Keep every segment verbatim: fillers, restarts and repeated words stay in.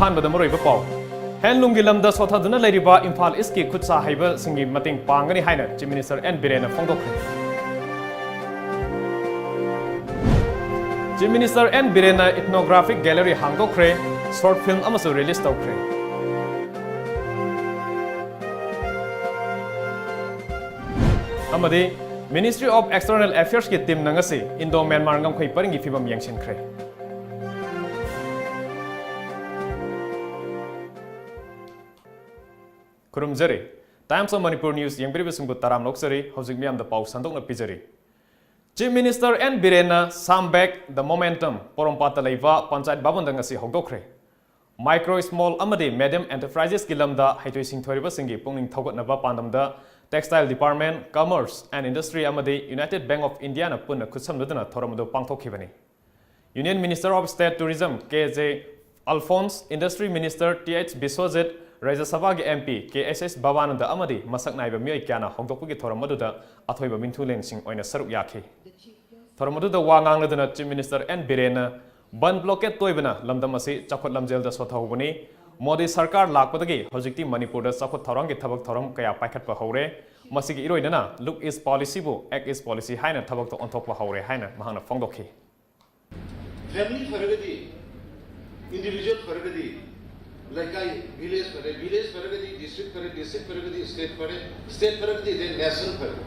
ꯑꯍꯥꯟꯕꯗ ꯃꯔꯨꯑꯣꯏꯕ ꯄꯥꯎ꯫ ꯍꯦꯟꯂꯨꯝꯒꯤ ꯂꯝꯗ ꯁꯣꯊꯗꯨꯅ ꯂꯩꯔꯤꯕ ꯏꯝꯐꯥꯜ ꯏꯁꯀꯤ ꯈꯨꯠ ꯁꯥ ꯍꯩꯕꯁꯤꯡꯒꯤ ꯃꯇꯦꯡ ꯄꯥꯡꯒꯅꯤ ꯍꯥꯏꯅ ꯆꯤꯐ ꯃꯤꯅꯤꯁꯇꯔ ꯑꯦꯟ ꯕꯤꯔꯦꯟꯅ ꯐꯣꯡꯗꯣꯛꯈ꯭ꯔꯦ꯫ ꯆꯤꯐ ꯃꯤꯅꯤꯁꯇꯔ ꯑꯦꯟ ꯕꯤꯔꯦꯟꯅ ꯏꯊꯅꯣꯒ꯭ꯔꯥꯐꯤꯛ ꯒꯦꯂꯔꯤ ꯍꯥꯡꯗꯣꯛꯈ꯭ꯔꯦ, ꯁꯣꯔꯠ ꯐꯤꯜꯝ ꯑꯃꯁꯨ ꯔꯤꯂꯤꯖ ꯇꯧꯈ꯭ꯔꯦ꯫ ꯑꯃꯗꯤ Ministry of External Affairs ꯀꯤ ꯇꯤꯝꯅ ꯉꯁꯤ ꯏꯟꯗꯣ ꯃ꯭ꯌꯥꯟꯃꯥꯔ ꯉꯝꯈꯩ ꯄꯔꯤꯡꯒꯤ ꯐꯤꯕꯝ ꯌꯦꯡꯁꯤꯟꯈ꯭ꯔꯦ꯫ ꯈꯨꯔꯨꯝꯖꯔꯤ꯫ Times of Manipur News ꯌꯦꯡꯕꯤꯔꯤꯕꯁꯤꯡꯕꯨ ꯇꯔꯥꯝꯅ ꯑꯣꯛꯆꯔꯤ꯫ ꯍꯧꯖꯤꯛ ꯃꯤꯌꯥꯝꯗ ꯄꯥꯎ ꯁꯟꯗꯣꯛꯅ ꯄꯤꯖꯔꯤ꯫ ꯆꯤꯐ ꯃꯤꯅꯤꯁꯇꯔ ꯑꯦꯟ ꯕꯤꯔꯦꯟꯅ ꯁꯥꯝꯕꯦꯛ ꯗ ꯃꯣꯃꯦꯟꯇꯝ ꯄꯣꯔꯣꯝꯄꯥꯠꯇ ꯂꯩꯕ ꯄꯟꯆꯥꯌꯠ ꯚꯕꯟꯗ ꯉꯁꯤ ꯍꯧꯗꯣꯛꯈ꯭ꯔꯦ꯫ ꯃꯥꯏꯀ꯭ꯔꯣ, ꯁ꯭ꯃꯣꯜ ꯑꯃꯗꯤ ꯃꯦꯗꯤꯌꯝ ꯑꯦꯟꯇꯔꯄ꯭ꯔꯥꯏꯖꯦꯁꯀꯤ ꯂꯝꯗ ꯍꯩꯊꯣꯏ ꯁꯤꯡꯊꯣꯏꯔꯕꯁꯤꯡꯒꯤ ꯄꯨꯛꯅꯤꯡ ꯊꯧꯒꯠꯅꯕ ꯄꯥꯟꯗꯝꯗ Textile Department, Commerce and Industry ꯑꯃꯗꯤ United Bank of Indiaꯅ ꯄꯨꯟꯅ ꯈꯨꯠꯁꯝꯅꯗꯨꯅ ꯊꯧꯔꯝ ꯑꯗꯨ ꯄꯥꯡꯊꯣꯛꯈꯤꯕꯅꯤ꯫ Union Minister of State Tourism K J Alphons, Industry Minister T H Biswajit, Rajya ꯁꯚꯥꯒꯤ ꯑꯦꯝ ꯄꯤ ꯀꯦ ꯑꯦꯁ ꯑꯦꯁ ꯚꯕꯥꯅꯟꯗ ꯑꯃꯗꯤ ꯃꯁꯛ ꯅꯥꯏꯕ ꯃꯤꯑꯣꯏ ꯀꯌꯥꯅ ꯍꯧꯗꯣꯛꯄꯒꯤ ꯊꯧꯔꯝ ꯑꯗꯨꯗ ꯑꯊꯣꯏꯕ ꯃꯤꯡꯊꯨꯂꯦꯟꯁꯤꯡ ꯑꯣꯏꯅ ꯁꯔꯨꯛ ꯌꯥꯈꯤ꯫ ꯊꯧꯔꯝ ꯑꯗꯨꯗ ꯋꯥ ꯉꯥꯡꯂꯗꯨꯅ ꯆꯤꯐ ꯃꯤꯅꯤꯁꯇꯔ ꯑꯦꯟ ꯕꯤꯔꯦꯟꯅ ꯕꯟ ꯕ꯭ꯂꯣꯀꯦꯠ ꯇꯣꯏꯕꯅ ꯂꯝꯗꯝ ꯑꯁꯤ ꯆꯥꯎꯈꯠ ꯂꯝꯖꯦꯜꯗ ꯁꯣꯊꯍꯧꯕꯅꯤ꯫ ꯃꯣꯗꯤ ꯁꯔꯀꯥꯔ ꯂꯥꯛꯄꯗꯒꯤ ꯍꯧꯖꯤꯛꯇꯤ ꯃꯅꯤꯄꯨꯔꯗ ꯆꯥꯎꯈꯠ ꯊꯧꯔꯥꯡꯒꯤ ꯊꯕꯛ ꯊꯧꯔꯝ ꯀꯌꯥ ꯄꯥꯏꯈꯠꯄ ꯍꯧꯔꯦ꯫ ꯃꯁꯤꯒꯤ ꯏꯔꯣꯏꯅꯅ Look East Policyꯕꯨ Act East Policy ꯍꯥꯏꯅ ꯊꯕꯛꯇ ꯑꯣꯟꯊꯣꯛꯄ ꯍꯧꯔꯦ ꯍꯥꯏꯅ ꯃꯍꯥꯛꯅ ꯐꯣꯡꯗꯣꯛꯈꯤ꯫ Family ꯐꯔꯒꯗꯤ, individual ꯐꯔꯒꯗꯤ, ꯂꯩꯀꯥꯏ, village ꯐꯔꯦ, village ꯐꯔꯒꯗꯤ district ꯐꯔꯦ, district ꯐꯔꯒꯗꯤ state ꯐꯔꯦ, state ꯐꯔꯒꯗꯤ then nation ꯐꯔꯦ꯫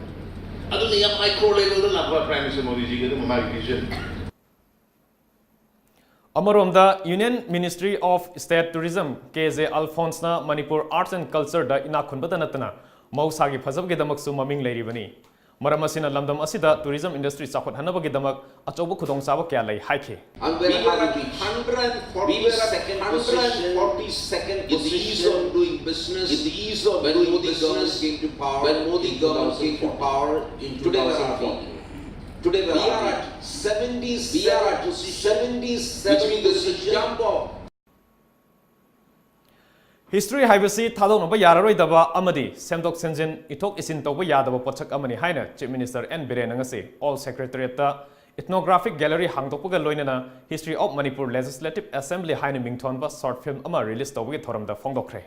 ꯑꯗꯨꯅ ꯌꯥꯝ micro levelꯗ ꯂꯥꯛꯄ Prime Minister ꯃꯣꯗꯤꯖꯤꯒꯤ ꯑꯗꯨꯝ ꯃꯥꯒꯤ vision꯫ ꯑꯃꯔꯣꯝꯗ Union Ministry of State Tourism K J ꯑꯜꯐꯣꯟꯁꯅ ꯃꯅꯤꯄꯨꯔ arts and cultureꯗ ꯏꯅꯥꯛ ꯈꯨꯟꯕꯗ ꯅꯠꯇꯅ ꯃꯍꯧꯁꯥꯒꯤ ꯐꯖꯕꯒꯤꯗꯃꯛꯁꯨ ꯃꯃꯤꯡ ꯂꯩꯔꯤꯕꯅꯤ꯫ ꯃꯔꯝ ꯑꯁꯤꯅ ꯂꯝꯗꯝ ꯑꯁꯤꯗ tourism industry ꯆꯥꯎꯈꯠꯍꯟꯅꯕꯒꯤꯗꯃꯛ ꯑꯆꯧꯕ ꯈꯨꯗꯣꯡꯆꯥꯕ ꯀꯌꯥ ꯂꯩ ꯍꯥꯏꯈꯤ꯫ And we were at the hundred forty-second position in the ease of doing business in the ease of when doing Modi business government came to power when Modi in government came to two thousand fourteen. Power in two thousand fourteen. Today we are at seventy-seven position, which means there is a jump of History ꯍꯥꯏꯕꯁꯤ ꯊꯥꯗꯣꯛꯅꯕ ꯌꯥꯔꯔꯣꯏꯗꯕ ꯑꯃꯗꯤ ꯁꯦꯝꯗꯣꯛ ꯁꯦꯝꯖꯤꯟ, ꯏꯊꯣꯛ ꯏꯁꯤꯟ ꯇꯧꯕ ꯌꯥꯗꯕ ꯄꯣꯠꯁꯛ ꯑꯃꯅꯤ ꯍꯥꯏꯅ Chief Minister N ꯕꯤꯔꯦꯟꯅ ꯉꯁꯤ Old Secretariatꯇ Ethnographic Gallery ꯍꯥꯡꯗꯣꯛꯄꯒ ꯂꯣꯏꯅꯅ History of Manipur Legislative Assembly ꯍꯥꯏꯅ ꯃꯤꯡꯊꯣꯟꯕ short film ꯑꯃ release ꯇꯧꯕꯒꯤ ꯊꯧꯔꯝꯗ ꯐꯣꯡꯗꯣꯛꯈ꯭ꯔꯦ꯫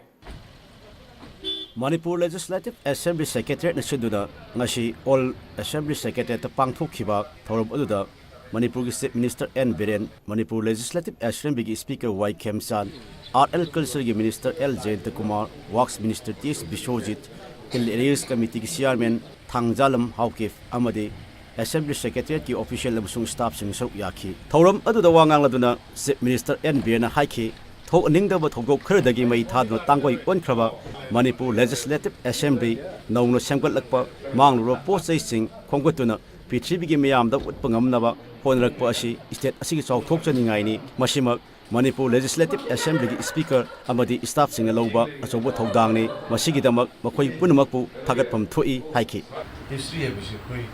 Manipur Legislative Assembly Secretariatꯅ ꯁꯤꯟꯗꯨꯅ ꯉꯁꯤ All Assembly Secretariatꯇ ꯄꯥꯡꯊꯣꯛꯈꯤꯕ ꯊꯧꯔꯝ ꯑꯗꯨꯗ ꯃꯅꯤꯄꯨꯔꯒꯤ Chief Minister N Biren, Manipur Legislative Assemblyꯒꯤ Speaker Y Khemchand, Art and Cultureꯒꯤ Minister L Jayantakumar, Works Minister T S Biswajit, Hill Areas Committeeꯒꯤ Chairman ꯊꯥꯡꯖꯥꯂꯝ ꯍꯥꯎꯀꯤꯞ ꯑꯃꯗꯤ Assembly Secretariatꯀꯤ official ꯑꯃꯁꯨꯡ staffꯁꯤꯡ ꯁꯔꯨꯛ ꯌꯥꯈꯤ꯫ ꯊꯧꯔꯝ ꯑꯗꯨꯗ ꯋꯥ ꯉꯥꯡꯂꯗꯨꯅ Chief Minister ꯑꯦꯟ ꯕꯤꯔꯦꯟꯅ ꯍꯥꯏꯈꯤ, ꯊꯣꯛꯍꯟꯅꯤꯡꯗꯕ ꯊꯧꯗꯣꯛ ꯈꯔꯗꯒꯤ ꯃꯩ ꯊꯥꯗꯨꯅ ꯇꯥꯡꯒꯣꯏ ꯑꯣꯟꯈ꯭ꯔꯕ ꯃꯅꯤꯄꯨꯔ Legislative Assembly ꯅꯧꯅ ꯁꯦꯝꯒꯠꯂꯛꯄ, ꯃꯥꯡꯂꯨꯔꯕ ꯄꯣꯠ ꯆꯩꯁꯤꯡ ꯈꯣꯝꯒꯠꯇꯨꯅ ꯄ꯭ꯔꯤꯊꯤꯕꯤꯒꯤ ꯃꯤꯌꯥꯝꯗ ꯎꯠꯄ ꯉꯝꯅꯕ ꯍꯣꯠꯅꯔꯛꯄ ꯑꯁꯤ state ꯑꯁꯤꯒꯤ ꯆꯥꯎꯊꯣꯛꯆꯅꯤꯡꯉꯥꯏꯅꯤ꯫ ꯃꯁꯤꯃꯛ ꯃꯅꯤꯄꯨꯔ Legislative Assemblyꯒꯤ Speaker ꯑꯃꯗꯤ staffꯁꯤꯡꯅ ꯂꯧꯕ ꯑꯆꯧꯕ ꯊꯧꯗꯥꯡꯅꯤ꯫ ꯃꯁꯤꯒꯤꯗꯃꯛ ꯃꯈꯣꯏ ꯄꯨꯝꯅꯃꯛꯄꯨ ꯊꯥꯒꯠꯐꯝ ꯊꯣꯛꯏ ꯍꯥꯏꯈꯤ꯫ History ꯍꯥꯏꯕꯁꯤ ꯑꯩꯈꯣꯏ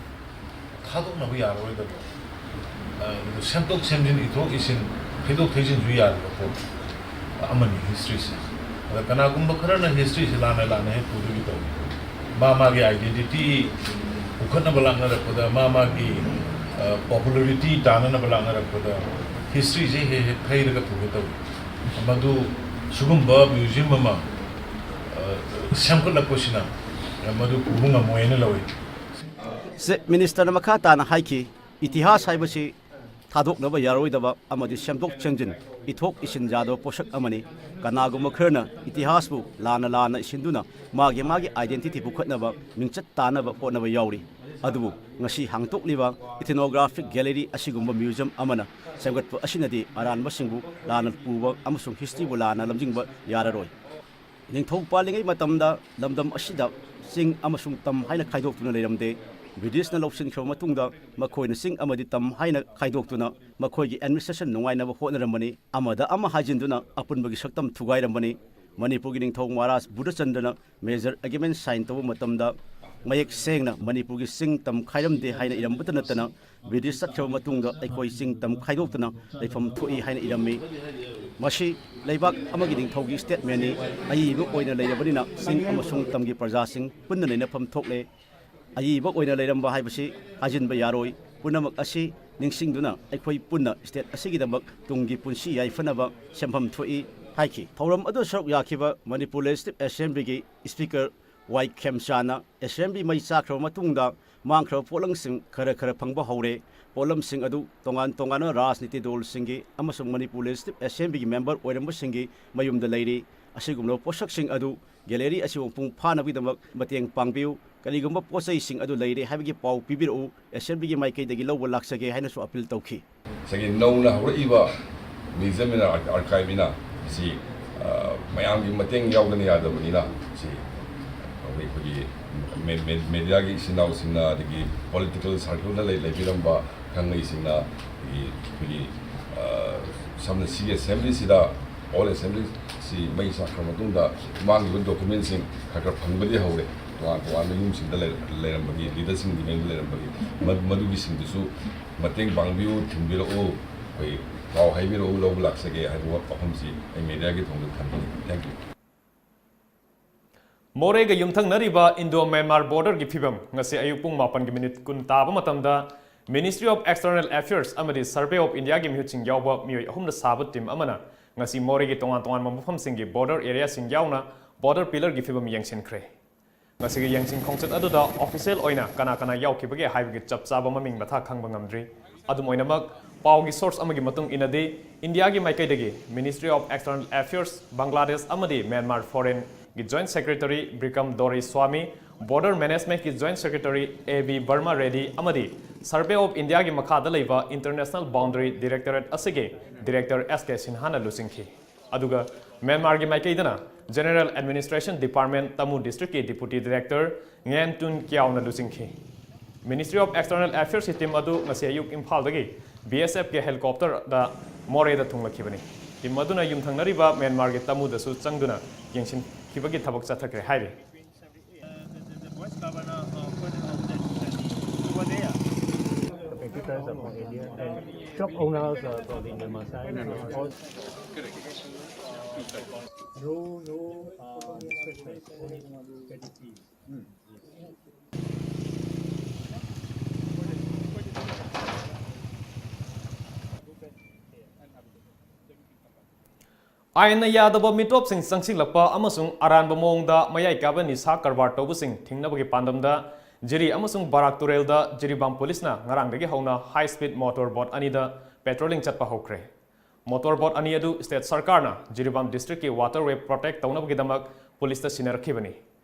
ꯊꯥꯗꯣꯛꯅꯕ ꯌꯥꯔꯔꯣꯏꯗꯕ, ꯑ, ꯁꯦꯝꯗꯣꯛ ꯁꯦꯝꯖꯤꯟ, ꯏꯊꯣꯛ ꯏꯁꯤꯟ, ꯊꯩꯗꯣꯛ ꯊꯩꯖꯤꯟꯁꯨ ꯌꯥꯗꯕ ꯄꯣꯠ ꯑꯃꯅꯤ historyꯁꯦ꯫ ꯑꯗ ꯀꯅꯥꯒꯨꯝꯕ ꯈꯔꯅ historyꯁꯦ ꯂꯥꯟꯅ ꯂꯥꯟꯅ ꯍꯦꯛ ꯄꯨꯕꯒꯤ ꯇꯧꯏ꯫ ꯃꯥ ꯃꯥꯒꯤ identity ꯄꯨꯈꯠꯅꯕ ꯂꯥꯛꯅꯔꯛꯄꯗ, ꯃꯥ ꯃꯥꯒꯤ, ꯑ, popularity ꯇꯥꯅꯅꯕ ꯂꯥꯛꯅꯔꯛꯄꯗ historyꯁꯦ ꯍꯦꯛ ꯍꯦꯛ ꯊꯩꯔꯒ ꯄꯨꯒꯦ ꯇꯧꯏ꯫ ꯃꯗꯨ ꯁꯤꯒꯨꯝꯕ museum ꯑꯃ, ꯑ, ꯁꯦꯝꯒꯠꯂꯛꯄꯁꯤꯅ ꯃꯗꯨ ꯄꯨꯕ ꯉꯝꯃꯣꯏ ꯍꯥꯏꯅ ꯂꯧꯏ꯫ Chief Ministerꯅ ꯃꯈꯥ ꯇꯥꯅ ꯍꯥꯏꯈꯤ, ꯏꯇꯤꯍꯥꯁ ꯍꯥꯏꯕꯁꯤ ꯊꯥꯗꯣꯛꯅꯕ ꯌꯥꯔꯣꯏꯗꯕ ꯑꯃꯗꯤ ꯁꯦꯝꯗꯣꯛ ꯁꯦꯝꯖꯤꯟ, ꯏꯊꯣꯛ ꯏꯁꯤꯟ ꯌꯥꯗꯕ ꯄꯣꯠꯁꯛ ꯑꯃꯅꯤ꯫ ꯀꯅꯥꯒꯨꯝꯕ ꯈꯔꯅ ꯏꯇꯤꯍꯥꯁꯄꯨ ꯂꯥꯟꯅ ꯂꯥꯟꯅ ꯏꯁꯤꯟꯗꯨꯅ ꯃꯥꯒꯤ ꯃꯥꯒꯤ identity ꯄꯨꯈꯠꯅꯕ, ꯃꯤꯡꯆꯠ ꯇꯥꯅꯕ ꯍꯣꯠꯅꯕ ꯌꯥꯎꯔꯤ꯫ ꯑꯗꯨꯕꯨ ꯉꯁꯤ ꯍꯥꯡꯗꯣꯛꯂꯤꯕ Ethnographic Gallery ꯑꯁꯤꯒꯨꯝꯕ museum ꯑꯃꯅ ꯁꯦꯝꯒꯠꯄ ꯑꯁꯤꯅꯗꯤ ꯑꯔꯥꯟꯕꯁꯤꯡꯕꯨ ꯂꯥꯟꯅ ꯄꯨꯕ ꯑꯃꯁꯨꯡ historyꯕꯨ ꯂꯥꯟꯅ ꯂꯝꯖꯤꯡꯕ ꯌꯥꯔꯔꯣꯏ꯫ ꯅꯤꯡꯊꯧ ꯄꯥꯜꯂꯤꯉꯩ ꯃꯇꯝꯗ ꯂꯝꯗꯝ ꯑꯁꯤꯗ ꯆꯤꯡ ꯑꯃꯁꯨꯡ ꯇꯝ ꯍꯥꯏꯅ ꯈꯥꯏꯗꯣꯛꯇꯨꯅ ꯂꯩꯔꯝꯗꯦ꯫ Britishꯅ ꯂꯧꯁꯤꯟꯈ꯭ꯔꯕ ꯃꯇꯨꯡꯗ ꯃꯈꯣꯏꯅ ꯆꯤꯡ ꯑꯃꯗꯤ ꯇꯝ ꯍꯥꯏꯅ ꯈꯥꯏꯗꯣꯛꯇꯨꯅ ꯃꯈꯣꯏꯒꯤ administration ꯅꯨꯡꯉꯥꯏꯅꯕ ꯍꯣꯠꯅꯔꯝꯕꯅꯤ꯫ ꯑꯃꯗ ꯑꯃ ꯍꯥꯏꯖꯤꯟꯗꯨꯅ ꯑꯄꯨꯟꯕꯒꯤ ꯁꯛꯇꯝ ꯊꯨꯒꯥꯏꯔꯝꯕꯅꯤ꯫ ꯃꯅꯤꯄꯨꯔꯒꯤ ꯅꯤꯡꯊꯧ ꯃꯍꯥꯔꯥꯖ ꯕꯨꯙꯆꯟꯗ꯭ꯔꯅ major agreement sign ꯇꯧꯕ ꯃꯇꯝꯗ ꯃꯌꯦꯛ ꯁꯦꯡꯅ ꯃꯅꯤꯄꯨꯔꯒꯤ ꯆꯤꯡ ꯇꯝ ꯈꯥꯏꯔꯝꯗꯦ ꯍꯥꯏꯅ ꯏꯔꯝꯕꯇ ꯅꯠꯇꯅ British ꯆꯠꯈ꯭ꯔꯕ ꯃꯇꯨꯡꯗ ꯑꯩꯈꯣꯏ ꯆꯤꯡ ꯇꯝ ꯈꯥꯏꯗꯣꯛꯇꯨꯅ ꯂꯩꯐꯝ ꯊꯣꯛꯏ ꯍꯥꯏꯅ ꯏꯔꯝꯃꯤ꯫ ꯃꯁꯤ ꯂꯩꯕꯥꯛ ꯑꯃꯒꯤ ꯅꯤꯡꯊꯧꯒꯤ statementꯅꯤ꯫ ꯑꯏꯕ ꯑꯣꯏꯅ ꯂꯩꯔꯕꯅꯤꯅ ꯆꯤꯡ ꯑꯃꯁꯨꯡ ꯇꯝꯒꯤ ꯄ꯭ꯔꯖꯥꯁꯤꯡ ꯄꯨꯟꯅ ꯅꯩꯅꯐꯝ ꯊꯣꯛꯂꯦ꯫ ꯑꯏꯕ ꯑꯣꯏꯅ ꯂꯩꯔꯝꯕ ꯍꯥꯏꯕꯁꯤ ꯍꯥꯏꯖꯤꯟꯕ ꯌꯥꯔꯣꯏ꯫ ꯄꯨꯝꯅꯃꯛ ꯑꯁꯤ ꯅꯤꯡꯁꯤꯡꯗꯨꯅ ꯑꯩꯈꯣꯏ ꯄꯨꯟꯅ state ꯑꯁꯤꯒꯤꯗꯃꯛ ꯇꯨꯡꯒꯤ ꯄꯨꯟꯁꯤ ꯌꯥꯏꯐꯅꯕ ꯁꯦꯟꯐꯝ ꯊꯣꯛꯏ ꯍꯥꯏꯈꯤ꯫ ꯊꯧꯔꯝ ꯑꯗꯨ ꯁꯔꯨꯛ ꯌꯥꯈꯤꯕ ꯃꯅꯤꯄꯨꯔ Legislative Assemblyꯒꯤ Speaker ꯋꯥꯏ ꯈꯦꯝꯆꯥꯅ Assembly ꯃꯩ ꯆꯥꯛꯈ꯭ꯔꯕ ꯃꯇꯨꯡꯗ ꯃꯥꯡꯈ꯭ꯔꯕ ꯄꯣꯠꯂꯝꯁꯤꯡ ꯈꯔ ꯈꯔ ꯐꯪꯕ ꯍꯧꯔꯦ꯫ ꯄꯣꯠꯂꯝꯁꯤꯡ ꯑꯗꯨ ꯇꯣꯉꯥꯟ ꯇꯣꯉꯥꯟꯕ ꯔꯥꯖꯅꯤꯇꯤ ꯗꯜꯁꯤꯡꯒꯤ ꯑꯃꯁꯨꯡ ꯃꯅꯤꯄꯨꯔ Legislative Assemblyꯒꯤ member ꯑꯣꯏꯔꯝꯕꯁꯤꯡꯒꯤ ꯃꯌꯨꯝꯗ ꯂꯩꯔꯤ꯫ ꯑꯁꯤꯒꯨꯝꯂꯕ ꯄꯣꯠꯁꯛꯁꯤꯡ ꯑꯗꯨ gallery ꯑꯁꯤꯕꯨ ꯃꯄꯨꯡ ꯐꯥꯅꯕꯒꯤꯗꯃꯛ ꯃꯇꯦꯡ ꯄꯥꯡꯕꯤꯌꯨ꯫ ꯀꯔꯤꯒꯨꯝꯕ ꯄꯣꯠ ꯆꯩꯁꯤꯡ ꯑꯗꯨ ꯂꯩꯔꯦ ꯍꯥꯏꯕꯒꯤ ꯄꯥꯎ ꯄꯤꯕꯤꯔꯛꯎ, Assemblyꯒꯤ ꯃꯥꯏꯀꯩꯗꯒꯤ ꯂꯧꯕ ꯂꯥꯛꯆꯒꯦ ꯍꯥꯏꯅꯁꯨ appeal ꯇꯧꯈꯤ꯫ ꯉꯁꯥꯏꯒꯤ ꯅꯧꯅ ꯍꯧꯔꯛꯏꯕ Museum and Archiveꯅ ꯁꯤ, ꯑ, ꯃꯌꯥꯝꯒꯤ ꯃꯇꯦꯡ ꯌꯥꯎꯗꯅ ꯌꯥꯗꯕꯅꯤꯅ, ꯁꯤ ꯑꯩꯈꯣꯏ, ꯑꯩꯈꯣꯏꯒꯤ ꯃꯦ-, ꯃꯦ-, mediaꯒꯤ ꯏꯆꯤꯟ ꯏꯅꯥꯎꯁꯤꯡꯅ, ꯑꯗꯒꯤ political circleꯗ ꯂꯩ-, ꯂꯩꯕꯤꯔꯝꯕ ꯈꯪꯅꯩꯁꯤꯡꯅ, ꯑꯗꯒꯤ ꯑꯩꯈꯣꯏꯒꯤ, ꯑ, ꯁꯝꯅ ꯁꯤꯒꯤ Assemblyꯁꯤꯗ, all Assemblyꯁꯤ ꯃꯩ ꯆꯥꯛꯈ꯭ꯔ ꯃꯇꯨꯡꯗ ꯃꯥꯡꯈꯤꯕ documentꯁꯤꯡ ꯈꯔ ꯈꯔ ꯐꯪꯕꯗꯤ ꯍꯧꯔꯦ꯫ ꯇꯣꯉꯥꯟ ꯇꯣꯉꯥꯟꯕ ꯌꯨꯝꯁꯤꯡꯗ ꯂꯩ-, ꯂꯩꯔꯝꯕꯒꯤ, leaderꯁꯤꯡꯒꯤ ꯃꯌꯨꯝꯗ ꯂꯩꯔꯝꯕꯒꯤ, ꯃ-, ꯃꯗꯨꯒꯤꯁꯤꯡꯗꯨꯁꯨ ꯃꯇꯦꯡ ꯄꯥꯡꯕꯤꯌꯨ, ꯊꯤꯟꯕꯤꯔꯛꯎ, ꯑꯩꯈꯣꯏ ꯄꯥꯎ ꯍꯥꯏꯕꯤꯔꯛꯎ, ꯂꯧꯕ ꯂꯥꯛꯆꯒꯦ ꯍꯥꯏꯕ ꯋꯥꯐꯝꯁꯤ ꯑꯩ mediaꯒꯤ ꯊꯣꯡꯗ ꯊꯝꯖꯅꯤꯡꯏ꯫ Thank you꯫ ꯃꯣꯔꯦꯒ ꯌꯨꯝꯊꯪꯅꯔꯤꯕ Indo Myanmar borderꯒꯤ ꯐꯤꯕꯝ꯫ ꯉꯁꯤ ꯑꯌꯨꯛ ꯄꯨꯡ ꯃꯥꯄꯟꯒꯤ minute ꯀꯨꯟ ꯇꯥꯕ ꯃꯇꯝꯗ Ministry of External Affairs ꯑꯃꯗꯤ Survey of Indiaꯒꯤ ꯃꯤꯍꯨꯠꯁꯤꯡ ꯌꯥꯎꯕ ꯃꯤꯑꯣꯏ ꯑꯍꯨꯝꯅ ꯁꯥꯕ team ꯑꯃꯅ ꯉꯁꯤ ꯃꯣꯔꯦꯒꯤ ꯇꯣꯉꯥꯟ ꯇꯣꯉꯥꯟꯕ ꯃꯐꯝꯁꯤꯡꯒꯤ border areaꯁꯤꯡ ꯌꯥꯎꯅ border pillarꯒꯤ ꯐꯤꯕꯝ ꯌꯦꯡꯁꯤꯟꯈ꯭ꯔꯦ꯫ ꯉꯁꯤꯒꯤ ꯌꯦꯡꯁꯤꯟ ꯈꯣꯡꯆꯠ ꯑꯗꯨꯗ official ꯑꯣꯏꯅ ꯀꯅꯥ ꯀꯅꯥ ꯌꯥꯎꯈꯤꯕꯒꯦ ꯍꯥꯏꯕꯒꯤ ꯆꯞ ꯆꯥꯕ ꯃꯃꯤꯡ ꯃꯊꯥ ꯈꯪꯕ ꯉꯝꯗ꯭ꯔꯤ꯫ ꯑꯗꯨꯝ ꯑꯣꯏꯅꯃꯛ, ꯄꯥꯎꯒꯤ source ꯑꯃꯒꯤ ꯃꯇꯨꯡ ꯏꯟꯅꯗꯤ, ꯏꯟꯗꯤꯌꯥꯒꯤ ꯃꯥꯏꯀꯩꯗꯒꯤ Ministry of External Affairs, Bangladesh ꯑꯃꯗꯤ ꯃ꯭ꯌꯥꯟꯃꯥꯔ foreignꯒꯤ joint secretary Vikram Doraiswami, border managementꯀꯤ joint secretary A B Barma Reddy ꯑꯃꯗꯤ Survey of Indiaꯒꯤ ꯃꯈꯥꯗ ꯂꯩꯕ International Boundary Directorate ꯑꯁꯤꯒꯤ director ꯑꯦꯁ ꯀꯦ ꯁꯤꯟꯍꯥꯅ ꯂꯨꯆꯤꯡꯈꯤ꯫ ꯑꯗꯨꯒ ꯃ꯭ꯌꯥꯟꯃꯥꯔꯒꯤ ꯃꯥꯏꯀꯩꯗꯅ General Administration Department ꯇꯃꯨ districtꯀꯤ deputy director ꯉꯦꯟ ꯇꯨꯟ ꯀ꯭ꯌꯥꯎꯅ ꯂꯨꯆꯤꯡꯈꯤ꯫ Ministry of External Affairsꯀꯤ team ꯑꯗꯨ ꯉꯁꯤ ꯑꯌꯨꯛ ꯏꯝꯐꯥꯜꯗꯒꯤ ꯕꯤ ꯑꯦꯁ ꯑꯦꯐꯀꯤ helicopterꯗ ꯃꯣꯔꯦꯗ ꯊꯨꯡꯂꯛꯈꯤꯕꯅꯤ꯫ Team ꯑꯗꯨꯅ ꯌꯨꯝꯊꯪꯅꯔꯤꯕ ꯃ꯭ꯌꯥꯟꯃꯥꯔꯒꯤ ꯇꯃꯨꯗꯁꯨ ꯆꯪꯗꯨꯅ ꯌꯦꯡꯁꯤꯟꯈꯤꯕꯒꯤ ꯊꯕꯛ ꯆꯠꯊꯈ꯭ꯔꯦ ꯍꯥꯏꯔꯤ꯫ The vice governor, uh, over there. The competitors are from India and shop owners are from the Myanmar side. No, no, uh, restrictions, only twenty feet. ꯑꯥꯏꯟꯅ ꯌꯥꯗꯕ ꯃꯤꯇꯣꯞꯁꯤꯡ ꯆꯪꯁꯤꯜꯂꯛꯄ ꯑꯃꯁꯨꯡ ꯑꯔꯥꯟꯕ ꯃꯑꯣꯡꯗ ꯃꯌꯥꯏ ꯀꯥꯕ ꯅꯤꯁꯥ ꯀꯔꯕꯥꯔ ꯇꯧꯕꯁꯤꯡ ꯊꯤꯡꯅꯕꯒꯤ ꯄꯥꯟꯗꯝꯗ ꯖꯤꯔꯤ ꯑꯃꯁꯨꯡ ꯕꯔꯥꯛ ꯇꯨꯔꯦꯜꯗ ꯖꯤꯔꯤꯕꯥꯝ ꯄꯨꯂꯤꯁꯅ ꯉꯔꯥꯡꯗꯒꯤ ꯍꯧꯅ high speed motor boat ꯑꯅꯤꯗ patrolling ꯆꯠꯄ ꯍꯧꯈ꯭ꯔꯦ꯫ Motor boat ꯑꯅꯤ ꯑꯗꯨ state ꯁꯔꯀꯥꯔꯅ ꯖꯤꯔꯤꯕꯥꯝ district ꯀꯤ waterway protect ꯇꯧꯅꯕꯒꯤꯗꯃꯛ ꯄꯨꯂꯤꯁꯇ ꯁꯤꯟꯅꯔꯛꯈꯤꯕꯅꯤ꯫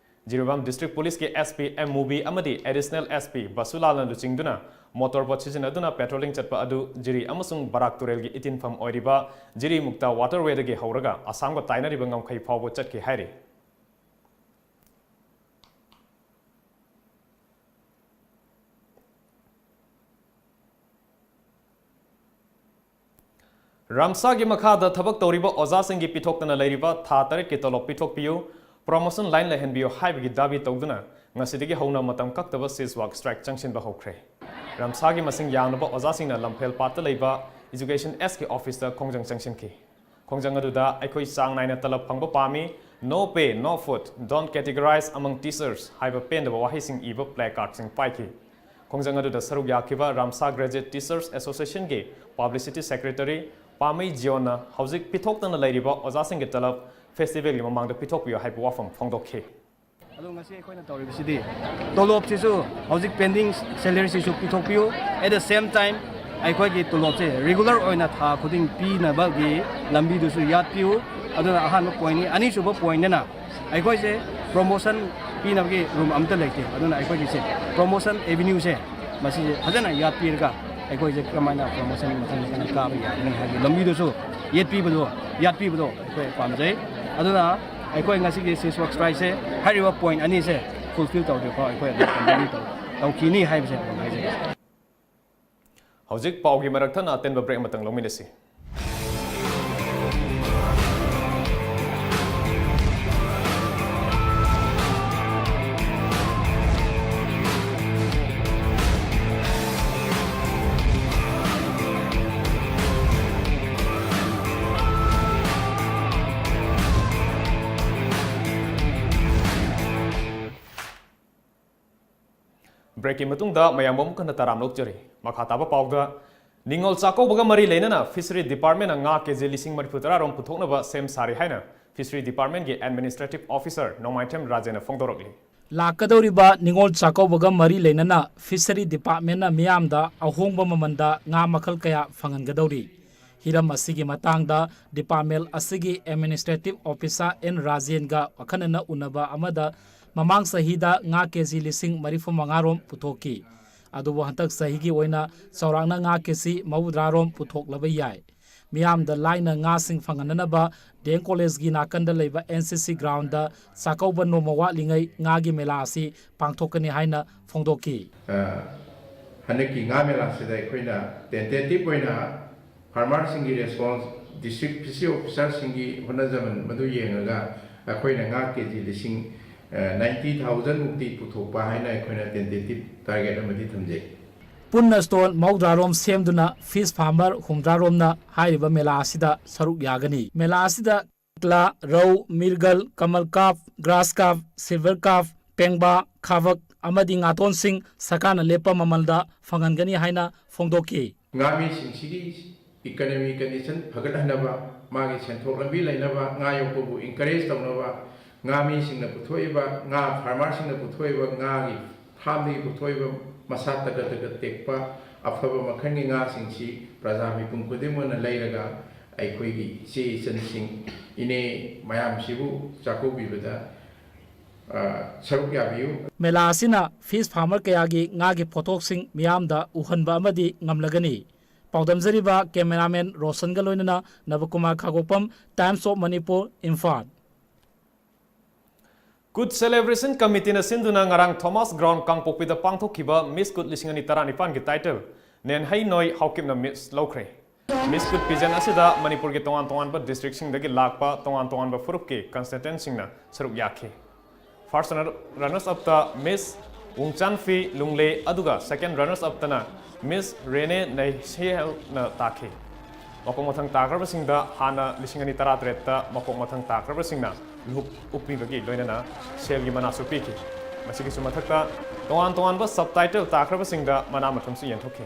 ꯖꯤꯔꯤꯕꯥꯝ district ꯄꯨꯂꯤꯁꯀꯤ SP ꯑꯦꯝ ꯃꯨꯕꯤ ꯑꯃꯗꯤ additional SP ꯕꯁꯨꯂꯥꯜꯅ ꯂꯨꯆꯤꯡꯗꯨꯅ motor boat ꯁꯤꯖꯤꯟꯅꯗꯨꯅ patrolling ꯆꯠꯄ ꯑꯗꯨ ꯖꯤꯔꯤ ꯑꯃꯁꯨꯡ ꯕꯔꯥꯛ ꯇꯨꯔꯦꯜꯒꯤ ꯏꯇꯤꯟꯐꯝ ꯑꯣꯏꯔꯤꯕ ꯖꯤꯔꯤ ꯃꯨꯛꯇꯥ waterwayꯗꯒꯤ ꯍꯧꯔꯒ ꯑꯁꯥꯝꯒ ꯇꯥꯏꯅꯔꯤꯕ ꯉꯝꯈꯩ ꯐꯥꯎꯕ ꯆꯠꯈꯤ ꯍꯥꯏꯔꯤ꯫ ꯔꯥꯝꯁꯥꯒꯤ ꯃꯈꯥꯗ ꯊꯕꯛ ꯇꯧꯔꯤꯕ ꯑꯣꯖꯥꯁꯤꯡꯒꯤ ꯄꯤꯊꯣꯛꯇꯅ ꯂꯩꯔꯤꯕ ꯊꯥ ꯇꯔꯦꯠꯀꯤ ꯇꯣꯂꯣꯞ ꯄꯤꯊꯣꯛꯄꯤꯌꯨ, promotion line ꯂꯩꯍꯟꯕꯤꯌꯨ ꯍꯥꯏꯕꯒꯤ ꯗꯥꯕꯤ ꯇꯧꯗꯨꯅ ꯉꯁꯤꯗꯒꯤ ꯍꯧꯅ ꯃꯇꯝ ꯀꯛꯇꯕ cease work strike ꯆꯪꯁꯤꯟꯕ ꯍꯧꯈ꯭ꯔꯦ꯫ ꯔꯥꯝꯁꯥꯒꯤ ꯃꯁꯤꯡ ꯌꯥꯝꯂꯕ ꯑꯣꯖꯥꯁꯤꯡꯅ ꯂꯝꯐꯦꯜ ꯄꯥꯠꯇ ꯂꯩꯕ Education Sꯀꯤ officeꯇ ꯈꯣꯡꯖꯪ ꯆꯪꯁꯤꯟꯈꯤ꯫ ꯈꯣꯡꯖꯪ ꯑꯗꯨꯗ "ꯑꯩꯈꯣꯏ ꯆꯥꯡ ꯅꯥꯏꯅ ꯇꯂꯕ ꯐꯪꯕ ꯄꯥꯝꯃꯤ, No pay, no food, don't categorize among teachers" ꯍꯥꯏꯕ ꯄꯦꯟꯗꯕ ꯋꯥꯍꯩꯁꯤꯡ ꯏꯕ placardꯁꯤꯡ ꯄꯥꯏꯈꯤ꯫ ꯈꯣꯡꯖꯪ ꯑꯗꯨꯗ ꯁꯔꯨꯛ ꯌꯥꯈꯤꯕ ꯔꯥꯝꯁꯥ Graduate Teachers Associationꯒꯤ publicity secretary ꯄꯥꯃꯩ ꯖꯤꯌꯣꯟꯅ ꯍꯧꯖꯤꯛ ꯄꯤꯊꯣꯛꯇꯅ ꯂꯩꯔꯤꯕ ꯑꯣꯖꯥꯁꯤꯡꯒꯤ ꯇꯂꯕ festivalꯒꯤ ꯃꯃꯥꯡꯗ ꯄꯤꯊꯣꯛꯄꯤꯌꯨ ꯍꯥꯏꯕ ꯋꯥꯐꯝ ꯐꯣꯡꯗꯣꯛꯈꯤ꯫ ꯑꯗꯣ ꯉꯁꯤ ꯑꯩꯈꯣꯏꯅ ꯇꯧꯔꯤꯕꯁꯤꯗꯤ ꯇꯣꯂꯣꯞꯁꯤꯁꯨ ꯍꯧꯖꯤꯛ pending salaryꯁꯤꯁꯨ ꯄꯤꯊꯣꯛꯄꯤꯌꯨ, at the same time ꯑꯩꯈꯣꯏꯒꯤ ꯇꯣꯂꯣꯞꯁꯦ regular ꯑꯣꯏꯅ ꯊꯥ ꯈꯨꯗꯤꯡ ꯄꯤꯅꯕꯒꯤ ꯂꯝꯕꯤꯗꯨꯁꯨ ꯌꯥꯠꯄꯤꯌꯨ꯫ ꯑꯗꯨꯅ ꯑꯍꯥꯟꯕ pointꯅꯤ꯫ ꯑꯅꯤꯁꯨꯕ pointꯅ ꯑꯩꯈꯣꯏꯁꯦ promotion ꯄꯤꯅꯕꯒꯤ room ꯑꯝꯇ ꯂꯩꯇꯦ꯫ ꯑꯗꯨꯅ ꯑꯩꯈꯣꯏꯒꯤꯁꯦ promotion avenueꯁꯦ ꯃꯁꯤꯁꯦ ꯐꯖꯅ ꯌꯥꯠꯄꯤꯔꯒ ꯑꯩꯈꯣꯏꯁꯦ ꯀꯃꯥꯏꯅ promotion ꯃꯊꯪ ꯃꯊꯪ ꯀꯥꯕ ꯌꯥꯒꯅꯤ ꯍꯥꯏꯕꯒꯤ ꯂꯝꯕꯤꯗꯨꯁꯨ ꯌꯦꯠꯄꯤꯕꯗꯣ, ꯌꯥꯠꯄꯤꯕꯗꯣ ꯑꯩꯈꯣꯏ ꯄꯥꯝꯖꯩ꯫ ꯑꯗꯨꯅ ꯑꯩꯈꯣꯏ ꯉꯁꯤꯒꯤ cease work strikeꯁꯦ ꯍꯥꯏꯔꯤꯕ point ꯑꯅꯤꯁꯦ fulfill ꯇꯧꯗ꯭ꯔꯤꯐꯥꯎ ꯑꯩꯈꯣꯏ ꯑꯗꯨꯝ continue ꯇꯧ-, ꯇꯧꯈꯤꯅꯤ ꯍꯥꯏꯕꯁꯦ ꯑꯗꯨꯝ ꯍꯥꯏꯖꯒꯦ꯫ ꯍꯧꯖꯤꯛ ꯄꯥꯎꯒꯤ ꯃꯔꯛ ꯊꯠꯅ ꯑꯇꯦꯟꯕ break ꯑꯃꯇꯪ ꯂꯧꯃꯤꯟꯅꯁꯤ꯫ Breakꯀꯤ ꯃꯇꯨꯡꯗ ꯃꯌꯥꯝꯕꯨ ꯑꯃꯨꯛ ꯍꯟꯅ ꯇꯔꯥꯝꯅ ꯑꯣꯛꯆꯔꯤ꯫ ꯃꯈꯥ ꯇꯥꯕ ꯄꯥꯎꯗ ꯅꯤꯉꯣꯜ ꯆꯥꯛꯀꯧꯕꯒ ꯃꯔꯤ ꯂꯩꯅꯅ Fishery Departmentꯅ ꯉꯥ ꯀꯦꯖꯤ ꯂꯤꯁꯤꯡ ꯃꯔꯤꯐꯨ ꯇꯔꯥ ꯔꯣꯝ ꯄꯨꯊꯣꯛꯅꯕ ꯁꯦꯝ ꯁꯥꯔꯤ ꯍꯥꯏꯅ Fishery Departmentꯀꯤ Administrative Officer ꯅꯣꯡꯃꯥꯏꯊꯦꯝ ꯔꯥꯖꯦꯟꯅ ꯐꯣꯡꯗꯣꯔꯛꯂꯤ꯫ ꯂꯥꯛꯀꯗꯧꯔꯤꯕ ꯅꯤꯉꯣꯜ ꯆꯥꯛꯀꯧꯕꯒ ꯃꯔꯤ ꯂꯩꯅꯅ Fishery Departmentꯅ ꯃꯤꯌꯥꯝꯗ ꯑꯍꯣꯡꯕ ꯃꯃꯜꯗ ꯉꯥ ꯃꯈꯜ ꯀꯌꯥ ꯐꯪꯍꯟꯒꯗꯧꯔꯤ꯫ ꯍꯤꯔꯝ ꯑꯁꯤꯒꯤ ꯃꯇꯥꯡꯗ department ꯑꯁꯤꯒꯤ Administrative Officer ꯑꯦꯟ ꯔꯥꯖꯦꯟꯒ ꯑꯈꯟꯅꯅ ꯎꯅꯕ ꯑꯃꯗ ꯃꯃꯥꯡ ꯆꯍꯤꯗ ꯉꯥ ꯀꯦꯖꯤ ꯂꯤꯁꯤꯡ ꯃꯔꯤꯐꯨ ꯃꯉꯥ ꯔꯣꯝ ꯄꯨꯊꯣꯛꯈꯤ꯫ ꯑꯗꯨꯕꯨ ꯍꯟꯗꯛ ꯆꯍꯤꯒꯤ ꯑꯣꯏꯅ ꯆꯥꯎꯔꯥꯛꯅ ꯉꯥ ꯀꯦꯖꯤ ꯃꯧꯗ꯭ꯔꯥ ꯔꯣꯝ ꯄꯨꯊꯣꯛꯂꯕ ꯌꯥꯏ꯫ ꯃꯤꯌꯥꯝꯗ ꯂꯥꯏꯅ ꯉꯥꯁꯤꯡ ꯐꯪꯍꯟꯅꯅꯕ ꯗꯤ ꯑꯦꯝ ꯀꯣꯂꯦꯖꯒꯤ ꯅꯥꯀꯟꯗ ꯂꯩꯕ ꯑꯦꯟ ꯁꯤ ꯁꯤ ꯒ꯭ꯔꯥꯎꯟꯗ ꯆꯥꯛꯀꯧꯕ ꯅꯣꯡꯃ ꯋꯥꯠꯂꯤꯉꯩ ꯉꯥꯒꯤ ꯃꯦꯂꯥ ꯑꯁꯤ ꯄꯥꯡꯊꯣꯛꯀꯅꯤ ꯍꯥꯏꯅ ꯐꯣꯡꯗꯣꯛꯈꯤ꯫ ꯑ, ꯍꯟꯗꯛꯀꯤ ꯉꯥ ꯃꯦꯂꯥꯁꯤꯗ ꯑꯩꯈꯣꯏꯅ tentative ꯑꯣꯏꯅ farmerꯁꯤꯡꯒꯤ response, district fishery officerꯁꯤꯡꯒꯤ ꯍꯣꯠꯅꯖꯃꯟ ꯃꯗꯨ ꯌꯦꯡꯉꯒ ꯑꯩꯈꯣꯏꯅ ꯉꯥ ꯀꯦꯖꯤ ꯂꯤꯁꯤꯡ, ꯑ, ninety thousand ꯃꯨꯛꯇꯤ ꯄꯨꯊꯣꯛꯄ ꯍꯥꯏꯅ ꯑꯩꯈꯣꯏꯅ tentative target ꯑꯃꯗꯤ ꯊꯝꯖꯩ꯫ ꯄꯨꯟꯅ ꯁ꯭ꯇꯣꯜ ꯃꯧꯗ꯭ꯔꯥꯔꯣꯝ ꯁꯦꯝꯗꯨꯅ fish farmer ꯍꯨꯝꯗ꯭ꯔꯥꯔꯣꯝꯅ ꯍꯥꯏꯔꯤꯕ ꯃꯦꯂꯥ ꯑꯁꯤꯗ ꯁꯔꯨꯛ ꯌꯥꯒꯅꯤ꯫ ꯃꯦꯂꯥ ꯑꯁꯤꯗ ꯀꯇꯂꯥ, ꯔꯧ, ꯃꯤꯔꯒꯜ, common carp, grass carp, silver carp, ꯄꯦꯡꯕꯥ, ꯈꯥꯕꯛ ꯑꯃꯗꯤ ꯉꯥꯇꯣꯟꯁꯤꯡ ꯁꯔꯀꯥꯔꯅ ꯂꯦꯞꯄ ꯃꯃꯜꯗ ꯐꯪꯍꯟꯒꯅꯤ ꯍꯥꯏꯅ ꯐꯣꯡꯗꯣꯛꯈꯤ꯫ ꯉꯥꯃꯤꯁꯤꯡꯁꯤꯒꯤ economy condition ꯐꯒꯠꯍꯟꯅꯕ, ꯃꯥꯒꯤ ꯁꯦꯟꯊꯣꯛ ꯂꯝꯕꯤ ꯂꯩꯅꯕ, ꯉꯥ ꯌꯣꯛꯄꯕꯨ encourage ꯇꯧꯅꯕ, ꯉꯥꯃꯤꯁꯤꯡꯅ ꯄꯨꯊꯣꯛꯏꯕ, ꯉꯥ farmerꯁꯤꯡꯅ ꯄꯨꯊꯣꯛꯏꯕ ꯉꯥꯒꯤ farmꯗꯒꯤ ꯄꯨꯊꯣꯛꯏꯕ ꯃꯁꯥ ꯇꯒꯠ ꯇꯒꯠ ꯇꯦꯛꯄ ꯑꯐꯕ ꯃꯈꯜꯒꯤ ꯉꯥꯁꯤꯡꯁꯤ ꯄ꯭ꯔꯖꯥ ꯃꯤꯄꯨꯝ ꯈꯨꯗꯤꯡꯃꯛꯅ ꯂꯩꯔꯒ ꯑꯩꯈꯣꯏꯒꯤ ꯏꯆꯦ ꯏꯆꯟꯁꯤꯡ, ꯏꯅꯦ ꯃꯌꯥꯝꯁꯤꯕꯨ ꯆꯥꯛꯀꯧꯕꯤꯕꯗ, ꯑ, ꯁꯔꯨꯛ ꯌꯥꯕꯤꯌꯨ꯫ ꯃꯦꯂꯥ ꯑꯁꯤꯅ fish farmer ꯀꯌꯥꯒꯤ ꯉꯥꯒꯤ ꯄꯣꯠꯊꯣꯛꯁꯤꯡ ꯃꯤꯌꯥꯝꯗ ꯎꯍꯟꯕ ꯑꯃꯗꯤ ꯉꯝꯂꯒꯅꯤ꯫ ꯄꯥꯎꯗꯝꯖꯔꯤꯕ cameraman ꯔꯣꯁꯟꯒ ꯂꯣꯏꯅꯅ ꯅꯕꯀꯨꯃꯥꯔ ꯈꯥꯒꯣꯛꯄꯝ, Times of Manipur, Imphal. Kut Celebration Committeeꯅ ꯁꯤꯟꯗꯨꯅ ꯉꯔꯥꯡ ꯊꯣꯃꯥꯁ ꯒ꯭ꯔꯥꯎꯟ ꯀꯥꯡꯄꯣꯛꯄꯤꯗ ꯄꯥꯡꯊꯣꯛꯈꯤꯕ Miss ꯀꯨꯠ ꯂꯤꯁꯤꯡ ꯑꯅꯤ ꯇꯔꯥꯅꯤꯄꯥꯟꯒꯤ title ꯅꯦꯟꯍꯩꯅꯣꯏ ꯍꯥꯎꯀꯤꯞꯅ Miss ꯂꯧꯈ꯭ꯔꯦ꯫ Miss ꯀꯨꯠ pageant ꯑꯁꯤꯗ ꯃꯅꯤꯄꯨꯔꯒꯤ ꯇꯣꯉꯥꯟ ꯇꯣꯉꯥꯟꯕ districtꯁꯤꯡꯗꯒꯤ ꯂꯥꯛꯄ ꯇꯣꯉꯥꯟ ꯇꯣꯉꯥꯟꯕ ꯐꯨꯔꯨꯞꯀꯤ contestantꯁꯤꯡꯅ ꯁꯔꯨꯛ ꯌꯥꯈꯤ꯫ First runner, runners upꯇ Miss ꯋꯨꯡꯆꯥꯟꯐꯤ ꯂꯨꯡꯂꯦ, ꯑꯗꯨꯒ second runners upꯇꯅ Miss ꯔꯦꯅꯦ ꯅꯩꯁꯦꯜꯅ ꯇꯥꯈꯤ꯫ ꯃꯀꯣꯛ ꯃꯊꯪ ꯇꯥꯈ꯭ꯔꯕꯁꯤꯡꯗ ꯍꯥꯟꯅ ꯂꯤꯁꯤꯡ ꯑꯅꯤ ꯇꯔꯥꯇꯔꯦꯠꯇ ꯃꯀꯣꯛ ꯃꯊꯪ ꯇꯥꯈ꯭ꯔꯕꯁꯤꯡꯅ ꯂꯨꯞ ꯎꯞꯄꯤꯕꯒꯤ ꯂꯣꯏꯅꯅ ꯁꯦꯜꯒꯤ ꯃꯅꯥꯁꯨ ꯄꯤꯈꯤ꯫ ꯃꯁꯤꯒꯤꯁꯨ ꯃꯊꯛꯇ ꯇꯣꯉꯥꯟ ꯇꯣꯉꯥꯟꯕ subtitle ꯇꯥꯈ꯭ꯔꯕꯁꯤꯡꯗ ꯃꯅꯥ ꯃꯊꯨꯝꯁꯨ ꯌꯦꯟꯊꯣꯛꯈꯤ꯫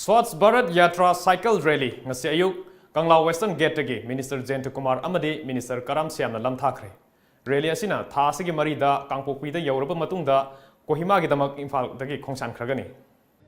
Swachh Bharat Yatra Cycle Rally ꯉꯁꯤ ꯑꯌꯨꯛ ꯀꯪꯂꯥ Western Gateꯇꯒꯤ Minister Jayanta Kumar ꯑꯃꯗꯤ Minister ꯀꯔꯥꯝ ꯁ꯭ꯌꯥꯝꯅ ꯂꯝꯊꯥꯈ꯭ꯔꯦ꯫ Rally ꯑꯁꯤꯅ ꯊꯥ ꯑꯁꯤꯒꯤ ꯃꯔꯤꯗ ꯀꯥꯡꯄꯣꯛꯄꯤꯗ ꯌꯧꯔꯕ ꯃꯇꯨꯡꯗ ꯀꯣꯍꯤꯃꯥꯒꯤꯗꯃꯛ ꯏꯝꯐꯥꯜꯗꯒꯤ ꯈꯣꯡꯁꯥꯟꯈ꯭ꯔꯒꯅꯤ꯫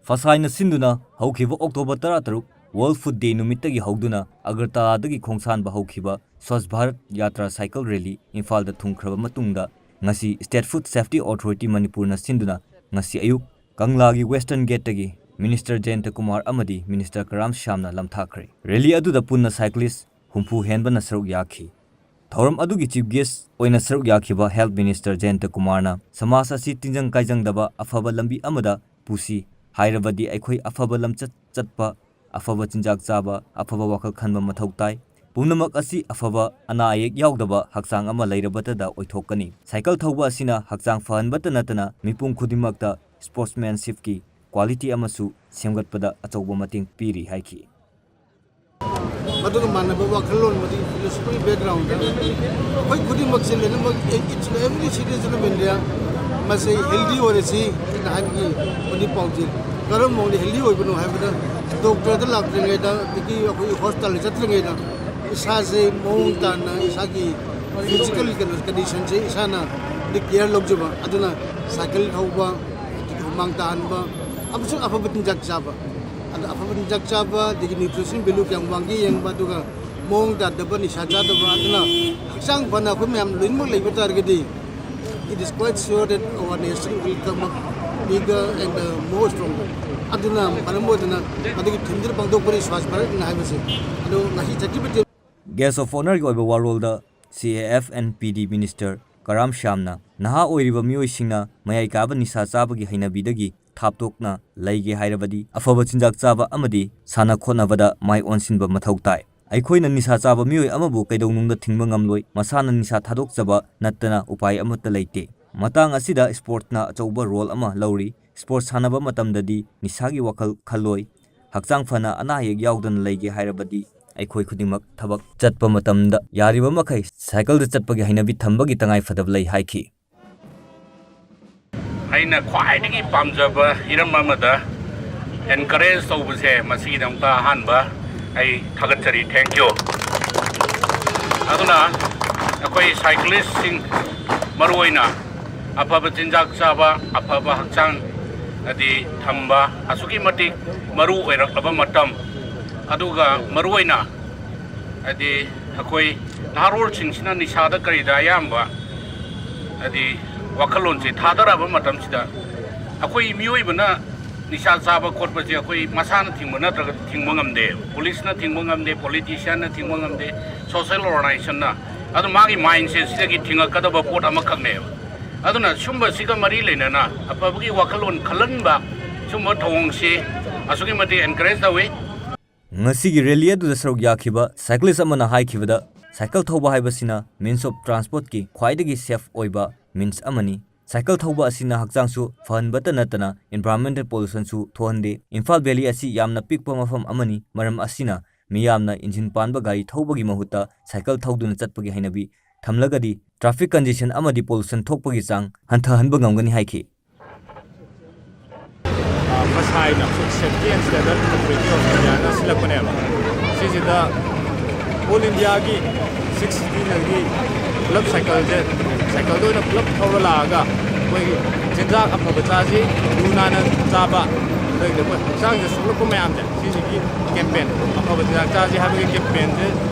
ꯐꯁꯥꯏꯅ ꯁꯤꯟꯗꯨꯅ ꯍꯧꯈꯤꯕ October ꯇꯔꯥꯇꯔꯨꯛ World Food Day ꯅꯨꯃꯤꯠꯇꯒꯤ ꯍꯧꯗꯨꯅ ꯑꯒꯔꯇꯂꯥꯗꯒꯤ ꯈꯣꯡꯁꯥꯟꯕ ꯍꯧꯈꯤꯕ Swachh Bharat Yatra Cycle Rally ꯏꯝꯐꯥꯜꯗ ꯊꯨꯡꯈ꯭ꯔꯕ ꯃꯇꯨꯡꯗ, ꯉꯁꯤ State Food Safety Authority ꯃꯅꯤꯄꯨꯔꯅ ꯁꯤꯟꯗꯨꯅ ꯉꯁꯤ ꯑꯌꯨꯛ ꯀꯪꯂꯥꯒꯤ Western Gateꯇꯒꯤ Minister Jayanta Kumar ꯑꯃꯗꯤ Minister ꯀꯔꯥꯝ ꯁ꯭ꯌꯥꯝꯅ ꯂꯝꯊꯥꯈ꯭ꯔꯦ꯫ Rally ꯑꯗꯨꯗ ꯄꯨꯟꯅ cyclist ꯍꯨꯝꯐꯨ ꯍꯦꯟꯕꯅ ꯁꯔꯨꯛ ꯌꯥꯈꯤ꯫ ꯊꯧꯔꯝ ꯑꯗꯨꯒꯤ Chief Guest ꯑꯣꯏꯅ ꯁꯔꯨꯛ ꯌꯥꯈꯤꯕ Health Minister Jayanta Kumarꯅ ꯁꯃꯥꯖ ꯑꯁꯤ ꯇꯤꯟꯖꯪ ꯀꯥꯏꯖꯪꯗꯕ ꯑꯐꯕ ꯂꯝꯕꯤ ꯑꯃꯗ ꯄꯨꯁꯤ ꯍꯥꯏꯔꯕꯗꯤ ꯑꯩꯈꯣꯏ ꯑꯐꯕ ꯂꯝꯆꯠ ꯆꯠꯄ, ꯑꯐꯕ ꯆꯤꯟꯖꯥꯛ ꯆꯥꯕ, ꯑꯐꯕ ꯋꯥꯈꯜ ꯈꯟꯕ ꯃꯊꯧ ꯇꯥꯏ꯫ ꯄꯨꯝꯅꯃꯛ ꯑꯁꯤ ꯑꯐꯕ, ꯑꯅꯥ ꯑꯌꯦꯛ ꯌꯥꯎꯗꯕ ꯍꯛꯆꯥꯡ ꯑꯃ ꯂꯩꯔꯕꯇꯗ ꯑꯣꯏꯊꯣꯛꯀꯅꯤ꯫ Cycle ꯊꯧꯕ ꯑꯁꯤꯅ ꯍꯛꯆꯥꯡ ꯐꯍꯟꯕꯇ ꯅꯠꯇꯅ ꯃꯤꯄꯨꯝ ꯈꯨꯗꯤꯡꯃꯛꯇ sportsmanshipꯀꯤ quality ꯑꯃꯁꯨ ꯁꯦꯝꯒꯠꯄꯗ ꯑꯆꯧꯕ ꯃꯇꯦꯡ ꯄꯤꯔꯤ ꯍꯥꯏꯈꯤ꯫ ꯃꯗꯨꯒ ꯃꯥꯟꯅꯕ ꯋꯥꯈꯜꯂꯣꯟ, ꯃꯗꯨꯒꯤ philosophy background ꯑꯩꯈꯣꯏ ꯈꯨꯗꯤꯡꯃꯛꯁꯦ ꯂꯣꯏꯅꯃꯛ, each and every citizen of India, ꯃꯁꯤ healthy ꯑꯣꯏꯔꯁꯤ ꯍꯥꯏꯅ ꯍꯥꯏꯕꯒꯤ ꯃꯗꯨꯒꯤ ꯄꯥꯎꯖꯦꯜ꯫ ꯀꯔꯝꯕ ꯃꯑꯣꯡꯗ healthy ꯑꯣꯏꯕꯅꯣ ꯍꯥꯏꯕꯗ, doctorꯗ ꯂꯥꯛꯇ꯭ꯔꯤꯉꯩꯗ, ꯑꯗꯒꯤ ꯑꯩꯈꯣꯏ hospitalꯗ ꯆꯠꯇ꯭ꯔꯤꯉꯩꯗ ꯏꯁꯥꯁꯦ ꯃꯑꯣꯡ ꯇꯥꯅ, ꯏꯁꯥꯒꯤ physical ꯀꯩꯅꯣ conditionꯁꯦ ꯏꯁꯥꯅ care ꯂꯧꯖꯕ, ꯑꯗꯨꯅ cycle ꯊꯧꯕ, ꯑꯗꯒꯤ ꯍꯨꯃꯥꯡ ꯇꯥꯍꯟꯕ, ꯑꯃꯁꯨꯡ ꯑꯐꯕ ꯆꯤꯟꯖꯥꯛ ꯆꯥꯕ꯫ ꯑꯗ ꯑꯐꯕ ꯆꯤꯟꯖꯥꯛ ꯆꯥꯕ, ꯑꯗꯒꯤ nutrition value ꯀꯌꯥꯝ ꯋꯥꯡꯒꯦ ꯌꯦꯡꯕ, ꯑꯗꯨꯒ ꯃꯑꯣꯡ ꯇꯥꯗꯕ, ꯅꯤꯁꯥ ꯆꯥꯗꯕ, ꯑꯗꯨꯅ ꯍꯛꯆꯥꯡ ꯐꯅ ꯑꯩꯈꯣꯏ ꯃꯌꯥꯝ ꯂꯣꯏꯅꯃꯛ ꯂꯩꯕ ꯇꯥꯔꯒꯗꯤ, it is quite sure that our nation will come up bigger and, uh, more stronger. ꯑꯗꯨꯅ ꯃꯔꯝ ꯑꯣꯏꯗꯅ ꯃꯗꯨꯒꯤ themeꯗꯨꯅ ꯄꯥꯡꯊꯣꯛꯄꯅꯤ Swachh Bharatꯅ ꯍꯥꯏꯕꯁꯦ꯫ ꯑꯗꯣ ꯉꯁꯤ ꯆꯠꯈꯤꯕ team Guest of Honourꯒꯤ ꯑꯣꯏꯕ ꯋꯥꯔꯣꯜꯗ C A F and P D Minister ꯀꯔꯥꯝ ꯁ꯭ꯌꯥꯝꯅ ꯅꯍꯥ ꯑꯣꯏꯔꯤꯕ ꯃꯤꯑꯣꯏꯁꯤꯡꯅ ꯃꯌꯥꯏ ꯀꯥꯕ ꯅꯤꯁꯥ ꯆꯥꯕꯒꯤ ꯍꯩꯅꯕꯤꯗꯒꯤ ꯊꯥꯞꯇꯣꯛꯅ ꯂꯩꯒꯦ ꯍꯥꯏꯔꯕꯗꯤ ꯑꯐꯕ ꯆꯤꯟꯖꯥꯛ ꯆꯥꯕ ꯑꯃꯗꯤ ꯁꯥꯟꯅ ꯈꯣꯠꯅꯕꯗ ꯃꯥꯏ ꯑꯣꯟꯁꯤꯟꯕ ꯃꯊꯧ ꯇꯥꯏ꯫ ꯑꯩꯈꯣꯏꯅ ꯅꯤꯁꯥ ꯆꯥꯕ ꯃꯤꯑꯣꯏ ꯑꯃꯕꯨ ꯀꯩꯗꯧꯅꯨꯡꯗ ꯊꯤꯡꯕ ꯉꯝꯂꯣꯏ, ꯃꯁꯥꯅ ꯅꯤꯁꯥ ꯊꯥꯗꯣꯛꯆꯕ ꯅꯠꯇꯅ ꯎꯄꯥꯏ ꯑꯃꯠꯇ ꯂꯩꯇꯦ꯫ ꯃꯇꯥꯡ ꯑꯁꯤꯗ sportsꯅ ꯑꯆꯧꯕ role ꯑꯃ ꯂꯧꯔꯤ꯫ Sports ꯁꯥꯟꯅꯕ ꯃꯇꯝꯗꯗꯤ ꯅꯤꯁꯥꯒꯤ ꯋꯥꯈꯜ ꯈꯜꯂꯣꯏ꯫ ꯍꯛꯆꯥꯡ ꯐꯅ ꯑꯅꯥ ꯑꯌꯦꯛ ꯌꯥꯎꯗꯅ ꯂꯩꯒꯦ ꯍꯥꯏꯔꯕꯗꯤ ꯑꯩꯈꯣꯏ ꯈꯨꯗꯤꯡꯃꯛ ꯊꯕꯛ ꯆꯠꯄ ꯃꯇꯝꯗ ꯌꯥꯔꯤꯕ ꯃꯈꯩ cycleꯗ ꯆꯠꯄꯒꯤ ꯍꯩꯅꯕꯤ ꯊꯝꯕꯒꯤ ꯇꯉꯥꯏ ꯐꯗꯕ ꯂꯩ ꯍꯥꯏꯈꯤ꯫ ꯑꯩꯅ ꯈ꯭ꯋꯥꯏꯗꯒꯤ ꯄꯥꯝꯖꯕ ꯍꯤꯔꯝ ꯑꯃꯗ ꯑꯦꯟꯀꯔꯦꯖ ꯇꯧꯕꯁꯦ ꯃꯁꯤꯒꯤꯗꯃꯛꯇ ꯑꯍꯥꯟꯕ ꯑꯩ ꯊꯥꯒꯠꯆꯔꯤ꯫ Thank you꯫ ꯑꯗꯨꯅ ꯑꯩꯈꯣꯏ ꯁꯥꯏꯀ꯭ꯂꯤꯁꯁꯤꯡ ꯃꯔꯨꯑꯣꯏꯅ ꯑꯐꯕ ꯆꯤꯟꯖꯥꯛ ꯆꯥꯕ, ꯑꯐꯕ ꯍꯛꯆꯥꯡ ꯑꯗꯤ ꯊꯝꯕ ꯑꯁꯨꯛꯀꯤ ꯃꯇꯤꯛ ꯃꯔꯨ ꯑꯣꯏꯔꯛꯂꯕ ꯃꯇꯝ, ꯑꯗꯨꯒ ꯃꯔꯨꯑꯣꯏꯅ ꯍꯥꯏꯗꯤ ꯑꯩꯈꯣꯏ ꯅꯍꯥꯔꯣꯜꯁꯤꯡꯁꯤꯅ ꯅꯤꯁꯥꯗ ꯀꯔꯤꯗ ꯑꯌꯥꯝꯕ ꯍꯥꯏꯗꯤ ꯋꯥꯈꯜꯂꯣꯟꯁꯦ ꯊꯥꯗꯔꯛꯑꯕ ꯃꯇꯝꯁꯤꯗ, ꯑꯩꯈꯣꯏ ꯃꯤꯑꯣꯏꯕꯅ ꯅꯤꯁꯥ ꯆꯥꯕ ꯈꯣꯠꯄꯁꯦ ꯑꯩꯈꯣꯏ ꯃꯁꯥꯅ ꯊꯤꯡꯕ ꯅꯠꯇ꯭ꯔꯒ ꯊꯤꯡꯕ ꯉꯝꯗꯦ, ꯄꯨꯂꯤꯁꯅ ꯊꯤꯡꯕ ꯉꯝꯗꯦ, ꯄꯣꯂꯤꯇꯤꯁꯤꯌꯥꯟꯅ ꯊꯤꯡꯕ ꯉꯝꯗꯦ, ꯁꯣꯁꯦꯜ ꯑꯣꯔꯒꯅꯥꯏꯖꯦꯁꯟꯅ꯫ ꯑꯗꯨ ꯃꯥꯒꯤ ꯃꯥꯏꯟꯁꯦꯠꯁꯤꯗꯒꯤ ꯊꯤꯡꯉꯛꯀꯗꯕ ꯄꯣꯠ ꯑꯃꯈꯛꯅꯦꯕ꯫ ꯑꯗꯨꯅ ꯁꯨꯝꯕꯁꯤꯒ ꯃꯔꯤ ꯂꯩꯅꯅ ꯑꯐꯕꯒꯤ ꯋꯥꯈꯜꯂꯣꯟ ꯈꯜꯍꯟꯕ, ꯁꯨꯝꯕ ꯊꯧꯑꯣꯡꯁꯤ ꯑꯁꯨꯛꯀꯤ ꯃꯇꯤꯛ ꯑꯦꯟꯀꯔꯦꯖ ꯇꯧꯏ꯫ ꯉꯁꯤꯒꯤ ꯔꯦꯂꯤ ꯑꯗꯨꯗ ꯁꯔꯨꯛ ꯌꯥꯈꯤꯕ ꯁꯥꯏꯀ꯭ꯂꯤꯁ ꯑꯃꯅ ꯍꯥꯏꯈꯤꯕꯗ, ꯁꯥꯏꯀꯜ ꯊꯧꯕ ꯍꯥꯏꯕꯁꯤꯅ means of transportꯀꯤ ꯈ꯭ꯋꯥꯏꯗꯒꯤ ꯁꯦꯐ ꯑꯣꯏꯕ ꯃꯤꯟꯁ ꯑꯃꯅꯤ꯫ ꯁꯥꯏꯀꯜ ꯊꯧꯕ ꯑꯁꯤꯅ ꯍꯛꯆꯥꯡꯁꯨ ꯐꯍꯟꯕꯇ ꯅꯠꯇꯅ environmental pollutionꯁꯨ ꯊꯣꯛꯍꯟꯗꯦ꯫ ꯏꯝꯐꯥꯜ ꯚꯦꯂꯤ ꯑꯁꯤ ꯌꯥꯝꯅ ꯄꯤꯛꯄ ꯃꯐꯝ ꯑꯃꯅꯤ, ꯃꯔꯝ ꯑꯁꯤꯅ ꯃꯤꯌꯥꯝꯅ ꯏꯟꯖꯤꯟ ꯄꯥꯟꯕ ꯒꯥꯔꯤ ꯊꯧꯕꯒꯤ ꯃꯍꯨꯠꯇ ꯁꯥꯏꯀꯜ ꯊꯧꯗꯨꯅ ꯆꯠꯄꯒꯤ ꯍꯩꯅꯕꯤ ꯊꯝꯂꯒꯗꯤ traffic congestion ꯑꯃꯗꯤ pollution ꯊꯣꯛꯄꯒꯤ ꯆꯥꯡ ꯍꯟꯊꯍꯟꯕ ꯉꯝꯒꯅꯤ ꯍꯥꯏꯈꯤ꯫ ꯃꯁꯥꯏꯅ ꯑꯩꯈꯣꯏ Safety and Standard Authority of Indiaꯅ ꯁꯤꯜꯂꯛꯄꯅꯦꯕ꯫ ꯁꯤꯁꯤꯗ ꯑꯣꯜ ꯏꯟꯗꯤꯌꯥꯒꯤ ꯁꯤꯛꯁ ꯁꯤꯇꯤꯗꯒꯤ ꯄꯨꯂꯞ ꯁꯥꯏꯀꯜꯁꯦ, ꯁꯥꯏꯀꯜꯗ ꯑꯣꯏꯅ ꯄꯨꯂꯞ ꯊꯧꯔ ꯂꯥꯛꯑꯒ ꯑꯩꯈꯣꯏꯒꯤ ꯆꯤꯟꯖꯥꯛ ꯑꯐꯕ ꯆꯥꯁꯤ, ꯂꯨ ꯅꯥꯟꯅ ꯆꯥꯕ, ꯑꯗꯨꯗꯒꯤꯗꯤ ꯑꯩꯈꯣꯏ ꯍꯛꯆꯥꯡꯁꯦ ꯁꯣꯛꯂꯛꯄ ꯃꯌꯥꯝꯁꯦ, ꯁꯤꯁꯤꯒꯤ ꯀꯦꯝꯄꯦꯟ, ꯑꯐꯕ ꯆꯤꯟꯖꯥꯛ ꯆꯥꯁꯤ ꯍꯥꯏꯕꯒꯤ ꯀꯦꯝꯄꯦꯟꯁꯦ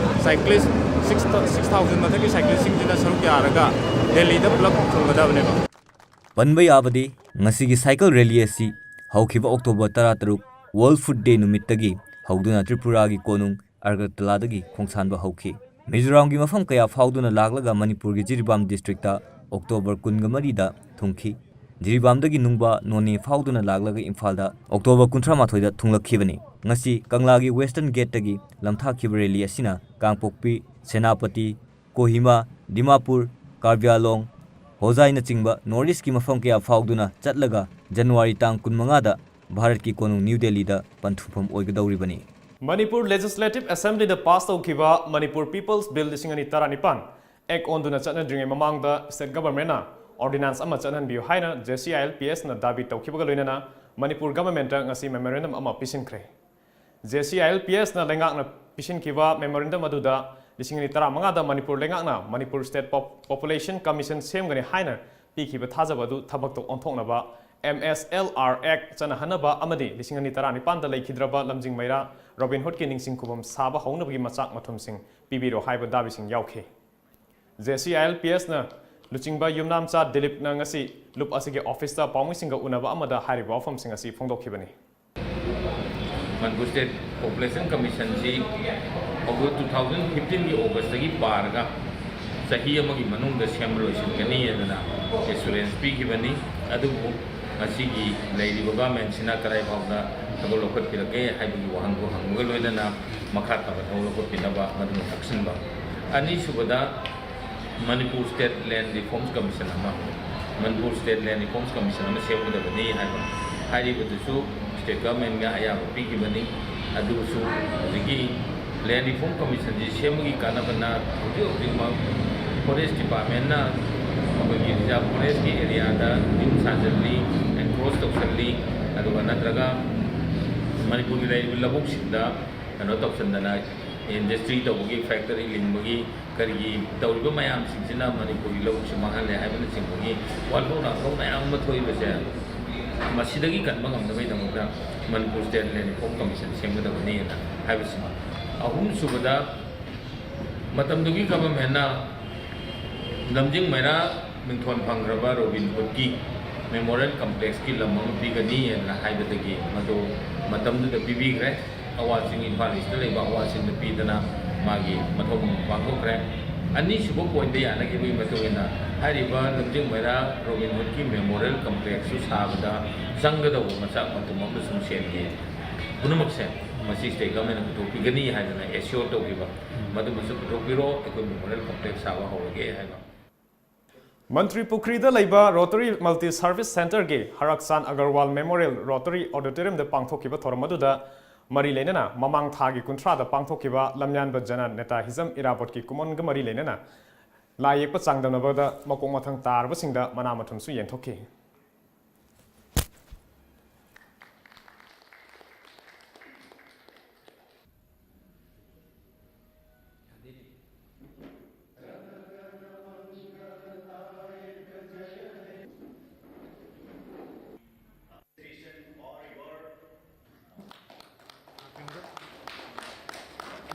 ꯁꯥꯏꯀ꯭ꯂꯤꯁ ꯁꯤꯛꯁ ꯁꯤꯛꯁ ꯊꯥꯎꯖꯟ ꯃꯊꯛꯀꯤ ꯁꯥꯏꯀ꯭ꯂꯤꯁꯁꯤꯡꯁꯤꯅ ꯁꯔꯨꯛ ꯌꯥꯔꯒ ꯗꯦꯜꯂꯤꯗ ꯄꯨꯂꯞ ꯊꯨꯡꯒꯗꯕꯅꯦꯕ꯫ ꯄꯟꯕ ꯌꯥꯕꯗꯤ, ꯉꯁꯤꯒꯤ ꯁꯥꯏꯀꯜ ꯔꯦꯂꯤ ꯑꯁꯤ ꯍꯧꯈꯤꯕ ꯑꯣꯛꯇꯣꯕꯔ ꯇꯔꯥꯇꯔꯨꯛ World Food Day ꯅꯨꯃꯤꯠꯇꯒꯤ ꯍꯧꯗꯨꯅ ꯇ꯭ꯔꯤꯄꯨꯔꯥꯒꯤ ꯀꯣꯅꯨꯡ ꯑꯒꯔꯇꯂꯥꯗꯒꯤ ꯈꯣꯡꯁꯥꯟꯕ ꯍꯧꯈꯤ꯫ ꯃꯤꯖꯣꯔꯥꯝꯒꯤ ꯃꯐꯝ ꯀꯌꯥ ꯐꯥꯎꯗꯨꯅ ꯂꯥꯛꯂꯒ ꯃꯅꯤꯄꯨꯔꯒꯤ ꯖꯤꯔꯤꯕꯥꯝ ꯗꯤꯁꯇ꯭ꯔꯤꯛꯇ ꯑꯣꯛꯇꯣꯕꯔ ꯀꯨꯟꯒ ꯃꯔꯤꯗ ꯊꯨꯡꯈꯤ꯫ ꯖꯤꯔꯤꯕꯥꯝꯗꯒꯤ ꯅꯨꯡꯕꯥ, ꯅꯣꯅꯦ ꯐꯥꯎꯗꯨꯅ ꯂꯥꯛꯂꯒ ꯏꯝꯐꯥꯜꯗ ꯑꯣꯛꯇꯣꯕꯔ ꯀꯨꯟꯊ꯭ꯔꯥ ꯃꯥꯊꯣꯏꯗ ꯊꯨꯡꯂꯛꯈꯤꯕꯅꯤ꯫ ꯉꯁꯤ ꯀꯪꯂꯥꯒꯤ ꯋꯦꯁꯇꯔꯟ ꯒꯦꯠꯇꯒꯤ ꯂꯝꯊꯥꯈꯤꯕ ꯔꯦꯂꯤ ꯑꯁꯤꯅ ꯀꯥꯡꯄꯣꯛꯄꯤ, ꯁꯦꯅꯥꯄꯇꯤ, ꯀꯣꯍꯤꯃꯥ, ꯗꯤꯃꯥꯄꯨꯔ, ꯀꯥꯔꯕꯤ ꯑꯥꯡꯂꯣꯡ, ꯍꯣꯖꯥꯏꯅꯆꯤꯡꯕ ꯅꯣꯔꯠ ꯏꯁ꯭ꯠꯀꯤ ꯃꯐꯝ ꯀꯌꯥ ꯐꯥꯎꯗꯨꯅ ꯆꯠꯂꯒ ꯖꯅꯋꯥꯔꯤ ꯇꯥꯡ ꯀꯨꯟꯃꯉꯥꯗ ꯚꯥꯔꯠꯀꯤ ꯀꯣꯅꯨꯡ ꯅ꯭ꯌꯨ ꯗꯦꯜꯂꯤꯗ ꯄꯟꯊꯨꯡꯐꯝ ꯑꯣꯏꯒꯗꯧꯔꯤꯕꯅꯤ꯫ ꯃꯅꯤꯄꯨꯔ ꯂꯦꯖꯤꯁꯂꯦꯇꯤꯚ ꯑꯦꯁꯦꯝꯕ꯭ꯂꯤꯗ ꯄꯥꯁ ꯇꯧꯈꯤꯕ ꯃꯅꯤꯄꯨꯔ ꯄꯤꯄꯜꯁ ꯕꯤꯜ ꯂꯤꯁꯤꯡ ꯑꯅꯤ ꯇꯔꯥꯅꯤꯄꯥꯟ ꯑꯦꯛ ꯑꯣꯟꯗꯨꯅ ꯆꯠꯅꯗ꯭ꯔꯤꯉꯩ ꯃꯃꯥꯡꯗ ꯁ꯭ꯇꯦꯠ ꯒꯚꯔꯟꯃꯦꯟꯠꯅ ꯑꯣꯔꯗꯤꯅꯥꯟꯁ ꯑꯃ ꯆꯠꯍꯟꯕꯤꯌꯨ ꯍꯥꯏꯅ J C I L P ꯑꯦꯁꯅ Dhabi ꯇꯧꯈꯤꯕꯒ ꯂꯣꯏꯅꯅ ꯃꯅꯤꯄꯨꯔ ꯒꯚꯔꯟꯃꯦꯟꯠꯇ ꯉꯁꯤ ꯃꯦꯃꯣꯔꯦꯟꯗꯝ ꯑꯃ ꯄꯤꯁꯤꯟꯈ꯭ꯔꯦ꯫ J C I L P ꯑꯦꯁꯅ ꯂꯩꯉꯥꯛꯅ ꯄꯤꯁꯤꯟꯈꯤꯕ ꯃꯦꯃꯣꯔꯦꯟꯗꯝ ꯑꯗꯨꯗ ꯂꯤꯁꯤꯡ ꯑꯅꯤ ꯇꯔꯥꯃꯉꯥꯗ ꯃꯅꯤꯄꯨꯔ ꯂꯩꯉꯥꯛꯅ ꯃꯅꯤꯄꯨꯔ ꯁ꯭ꯇꯦꯠ ꯄꯣꯞ-, ꯄꯣꯄꯨꯂꯦꯁꯟ ꯀꯃꯤꯁꯟ ꯁꯦꯝꯒꯅꯤ ꯍꯥꯏꯅ ꯄꯤꯈꯤꯕ ꯊꯥꯖꯕ ꯑꯗꯨ ꯊꯕꯛꯇ ꯑꯣꯟꯊꯣꯛꯅꯕ ꯑꯦꯝ ꯑꯦꯁ ꯑꯦꯜ ꯑꯥꯔ ꯑꯦꯛ ꯆꯠꯅꯍꯟꯅꯕ ꯑꯃꯗꯤ ꯂꯤꯁꯤꯡ ꯑꯅꯤ ꯇꯔꯥꯅꯤꯄꯥꯟꯗ ꯂꯩꯈꯤꯗ꯭ꯔꯕ ꯂꯝꯖꯤꯡ ꯃꯩꯔꯥ ꯔꯣꯕꯤꯟ ꯍꯨꯗꯀꯤ ꯅꯤꯡꯁꯤꯡ ꯈꯨꯕꯝ ꯁꯥꯕ ꯍꯧꯅꯕꯒꯤ ꯃꯆꯥꯛ ꯃꯊꯨꯝꯁꯤꯡ ꯄꯤꯕꯤꯔꯣ ꯍꯥꯏꯕ ꯗꯥꯕꯤꯁꯤꯡ ꯌꯥꯎꯈꯤ꯫ J C I L P ꯑꯦꯁꯅ ꯂꯨꯆꯤꯡꯕ ꯌꯨꯝꯅꯥꯝꯆꯥ ꯗꯤꯂꯤꯞꯅ ꯉꯁꯤ ꯂꯨꯞ ꯑꯁꯤꯒꯤ ꯑꯣꯐꯤꯁꯇ ꯄꯥꯎꯃꯤꯁꯤꯡꯒ ꯎꯅꯕ ꯑꯃꯗ ꯍꯥꯏꯔꯤꯕ ꯋꯥꯐꯝꯁꯤꯡ ꯑꯁꯤ ꯐꯣꯡꯗꯣꯛꯈꯤꯕꯅꯤ꯫ ꯃꯅꯤꯄꯨꯔ ꯁ꯭ꯇꯦꯠ ꯄꯣꯄꯨꯂꯦꯁꯟ ꯀꯃꯤꯁꯟꯁꯤ ꯑꯣꯒꯁ ꯇꯨ ꯊꯥꯎꯖꯟ ꯐꯤꯐꯇꯤꯟꯒꯤ ꯑꯣꯒꯁꯇꯒꯤ ꯄꯥꯔꯒ ꯆꯍꯤ ꯑꯃꯒꯤ ꯃꯅꯨꯡꯗ ꯁꯦꯝꯕ ꯂꯣꯏꯁꯤꯟꯒꯅꯤ ꯍꯥꯏꯗꯅ ꯑꯦꯁꯨꯔꯦꯟꯁ ꯄꯤꯈꯤꯕꯅꯤ꯫ ꯑꯗꯨꯕꯨ ꯉꯁꯤꯒꯤ ꯂꯩꯔꯤꯕ ꯒꯚꯔꯟꯃꯦꯟꯠꯁꯤꯅ ꯀꯗꯥꯏ ꯐꯥꯎꯗ ꯊꯕꯛ ꯂꯧꯈꯠꯄꯤꯔꯛꯀꯦ ꯍꯥꯏꯕꯒꯤ ꯋꯥꯍꯪꯗꯨ ꯍꯪꯕꯒ ꯂꯣꯏꯅꯅ ꯃꯈꯥ ꯇꯥꯕ ꯊꯕꯛ ꯂꯧꯈꯠꯄꯤꯅꯕ ꯃꯗꯨ ꯇꯛꯁꯤꯟꯕ꯫ ꯑꯅꯤꯁꯨꯕꯗ ꯃꯅꯤꯄꯨꯔ ꯁ꯭ꯇꯦꯠ ꯂꯦꯟ ꯔꯤꯐꯣꯔꯝꯁ ꯀꯃꯤꯁꯟ ꯑꯃ, ꯃꯅꯤꯄꯨꯔ ꯁ꯭ꯇꯦꯠ ꯂꯦꯟ ꯔꯤꯐꯣꯔꯝꯁ ꯀꯃꯤꯁꯟ ꯑꯃ ꯁꯦꯝꯒꯗꯕꯅꯤ ꯍꯥꯏꯕ꯫ ꯍꯥꯏꯔꯤꯕꯗꯨꯁꯨ ꯁ꯭ꯇꯦꯠ ꯒꯚꯔꯟꯃꯦꯟꯠꯅ ꯑꯌꯥꯕ ꯄꯤꯈꯤꯕꯅꯤ꯫ ꯑꯗꯨꯕꯨꯁꯨ ꯍꯧꯖꯤꯛꯀꯤ ꯂꯦꯟ ꯔꯤꯐꯣꯔꯝ ꯀꯃꯤꯁꯟꯁꯤ ꯁꯦꯝꯕꯒꯤ ꯀꯥꯟꯅꯕꯅ ꯍꯧꯖꯤꯛ ꯍꯧꯖꯤꯛꯃꯛ ꯐꯣꯔꯦꯁ ꯗꯤꯄꯥꯔꯠꯃꯦꯟꯠꯅ ꯑꯩꯈꯣꯏꯒꯤ ꯔꯤꯖꯥꯔꯚ ꯐꯣꯔꯦꯁꯀꯤ ꯑꯦꯔꯤꯌꯥꯗ ꯌꯨꯝ ꯁꯥꯖꯤꯜꯂꯤ, ꯑꯦꯟꯀ꯭ꯔꯣꯆ ꯇꯧꯁꯤꯜꯂꯤ, ꯑꯗꯨꯒ ꯅꯠꯇ꯭ꯔꯒ ꯃꯅꯤꯄꯨꯔꯒꯤ ꯂꯩꯔꯤꯕ ꯂꯧꯕꯨꯛꯁꯤꯡꯗ ꯀꯩꯅꯣ ꯇꯧꯁꯤꯟꯗꯅ, ꯏꯟꯗꯁꯇ꯭ꯔꯤ ꯇꯧꯕꯒꯤ, ꯐꯦꯛꯇꯔꯤ ꯂꯤꯡꯕꯒꯤ, ꯀꯔꯤꯒꯤ ꯇꯧꯔꯤꯕ ꯃꯌꯥꯝꯁꯤꯡꯁꯤꯅ ꯃꯅꯤꯄꯨꯔꯒꯤ ꯂꯧꯕꯨꯛꯁꯦ ꯃꯥꯡꯍꯜꯂꯦ ꯍꯥꯏꯕꯅꯆꯤꯡꯕꯒꯤ ꯋꯥꯊꯣꯛ ꯂꯥꯟꯊꯣꯛ ꯃꯌꯥꯝ ꯑꯃ ꯊꯣꯛꯏꯕꯁꯦ, ꯃꯁꯤꯗꯒꯤ ꯀꯟꯕ ꯉꯝꯅꯕꯒꯤꯗꯃꯛꯇ ꯃꯅꯤꯄꯨꯔ ꯁ꯭ꯇꯦꯠ ꯂꯦꯟ ꯔꯤꯐꯣꯔꯝ ꯀꯃꯤꯁꯟ ꯁꯦꯝꯒꯗꯕꯅꯤꯅ ꯍꯥꯏꯕꯁꯤꯃ꯫ ꯑꯍꯨꯝꯁꯨꯕꯗ, ꯃꯇꯝꯗꯨꯒꯤ ꯒꯚꯔꯟꯃꯦꯟꯠꯅ ꯂꯝꯖꯤꯡ ꯃꯩꯔꯥ ꯃꯤꯡꯊꯣꯟ ꯐꯪꯈ꯭ꯔꯕ ꯔꯣꯕꯤꯟ ꯍꯨꯗꯀꯤ ꯃꯦꯃꯣꯔꯤꯌꯦꯜ ꯀꯝꯄ꯭ꯂꯦꯛꯁꯀꯤ ꯂꯝ ꯑꯃ ꯄꯤꯒꯅꯤ ꯍꯥꯏꯅ ꯍꯥꯏꯕꯗꯒꯤ ꯃꯗꯨ ꯃꯇꯝꯗꯨꯗ ꯄꯤꯕꯤꯈ꯭ꯔꯦ꯫ ꯑꯋꯥꯁꯤꯡ, ꯏꯝꯐꯥꯜ ꯏꯁꯇ ꯂꯩꯕ ꯑꯋꯥꯁꯤꯡꯗ ꯄꯤꯗꯅ ꯃꯥꯒꯤ ꯃꯊꯧ ꯃꯉꯝ ꯄꯥꯡꯊꯣꯛꯈ꯭ꯔꯦ꯫ ꯑꯅꯤꯁꯨꯕ ꯄꯣꯏꯟꯠꯇ ꯌꯥꯅꯈꯤꯕꯒꯤ ꯃꯇꯨꯡ ꯏꯟꯅ ꯍꯥꯏꯔꯤꯕ ꯂꯝꯖꯤꯡ ꯃꯩꯔꯥ ꯔꯣꯕꯤꯟ ꯍꯨꯗꯀꯤ ꯃꯦꯃꯣꯔꯤꯌꯦꯜ ꯀꯝꯄ꯭ꯂꯦꯛꯁꯁꯨ ꯁꯥꯕꯗ ꯆꯪꯒꯗꯧꯕ ꯃꯆꯥꯛ ꯃꯊꯨꯝ ꯑꯃꯁꯨꯡ ꯁꯦꯜꯒꯤ ꯄꯨꯝꯅꯃꯛꯁꯦ ꯃꯁꯤ ꯁ꯭ꯇꯦꯠ ꯒꯚꯔꯟꯃꯦꯟꯠꯅ ꯄꯨꯊꯣꯛꯄꯤꯒꯅꯤ ꯍꯥꯏꯗꯅ ꯑꯦꯁ꯭ꯌꯣꯔ ꯇꯧꯈꯤꯕ, ꯃꯗꯨꯃꯁꯨ ꯄꯨꯊꯣꯛꯄꯤꯔꯣ, ꯑꯩꯈꯣꯏ ꯃꯦꯃꯣꯔꯤꯌꯦꯜ ꯀꯝꯄ꯭ꯂꯦꯛꯁ ꯁꯥꯕ ꯍꯧꯔꯒꯦ ꯍꯥꯏꯕ꯫ ꯃꯟꯇ꯭ꯔꯤ ꯄꯨꯈ꯭ꯔꯤꯗ ꯂꯩꯕ ꯔꯣꯇꯔꯤ ꯃꯜꯇꯤ ꯁꯔꯚꯤꯁ ꯁꯦꯟꯇꯔꯒꯤ ꯍꯔꯛꯆꯥꯟ ꯑꯒꯔꯋꯥꯜ ꯃꯦꯃꯣꯔꯤꯌꯦꯜ ꯔꯣꯇꯔꯤ ꯑꯣꯗꯤꯇꯣꯔꯤꯌꯝꯗ ꯄꯥꯡꯊꯣꯛꯈꯤꯕ ꯊꯧꯔꯝ ꯑꯗꯨꯗ ꯃꯔꯤ ꯂꯩꯅꯅ ꯃꯃꯥꯡ ꯊꯥꯒꯤ ꯀꯨꯟꯊ꯭ꯔꯥꯗ ꯄꯥꯡꯊꯣꯛꯈꯤꯕ ꯂꯝꯌꯥꯟꯕ ꯖꯅ ꯅꯦꯇꯥ ꯍꯤꯖꯝ ꯏꯔꯥꯕꯣꯠꯀꯤ ꯀꯨꯝꯑꯣꯟꯒ ꯃꯔꯤ ꯂꯩꯅꯅ ꯂꯥꯏ ꯌꯦꯛꯄ ꯆꯥꯡꯗꯝꯅꯕꯗ ꯃꯀꯣꯛ ꯃꯊꯪ ꯇꯥꯔꯕꯁꯤꯡꯗ ꯃꯅꯥ ꯃꯊꯨꯝꯁꯨ ꯌꯦꯟꯊꯣꯛꯈꯤ꯫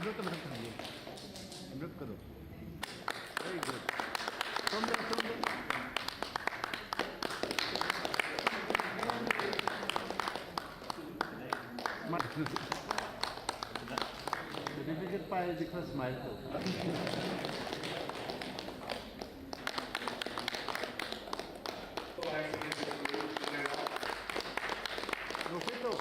ꯑꯃꯔꯛꯇ ꯃꯊꯪ ꯊꯪꯕꯤꯌꯨ꯫ ꯑꯃꯔꯛꯀꯗꯣ꯫ Very good. ꯁꯣꯝꯗ, ꯁꯣꯝꯗ꯫ ꯃꯥ-, certificate ꯄꯥꯏꯔꯗꯤ ꯈꯔ smile ꯇꯧ꯫ ꯅꯣꯛꯐꯦꯠꯇꯣ꯫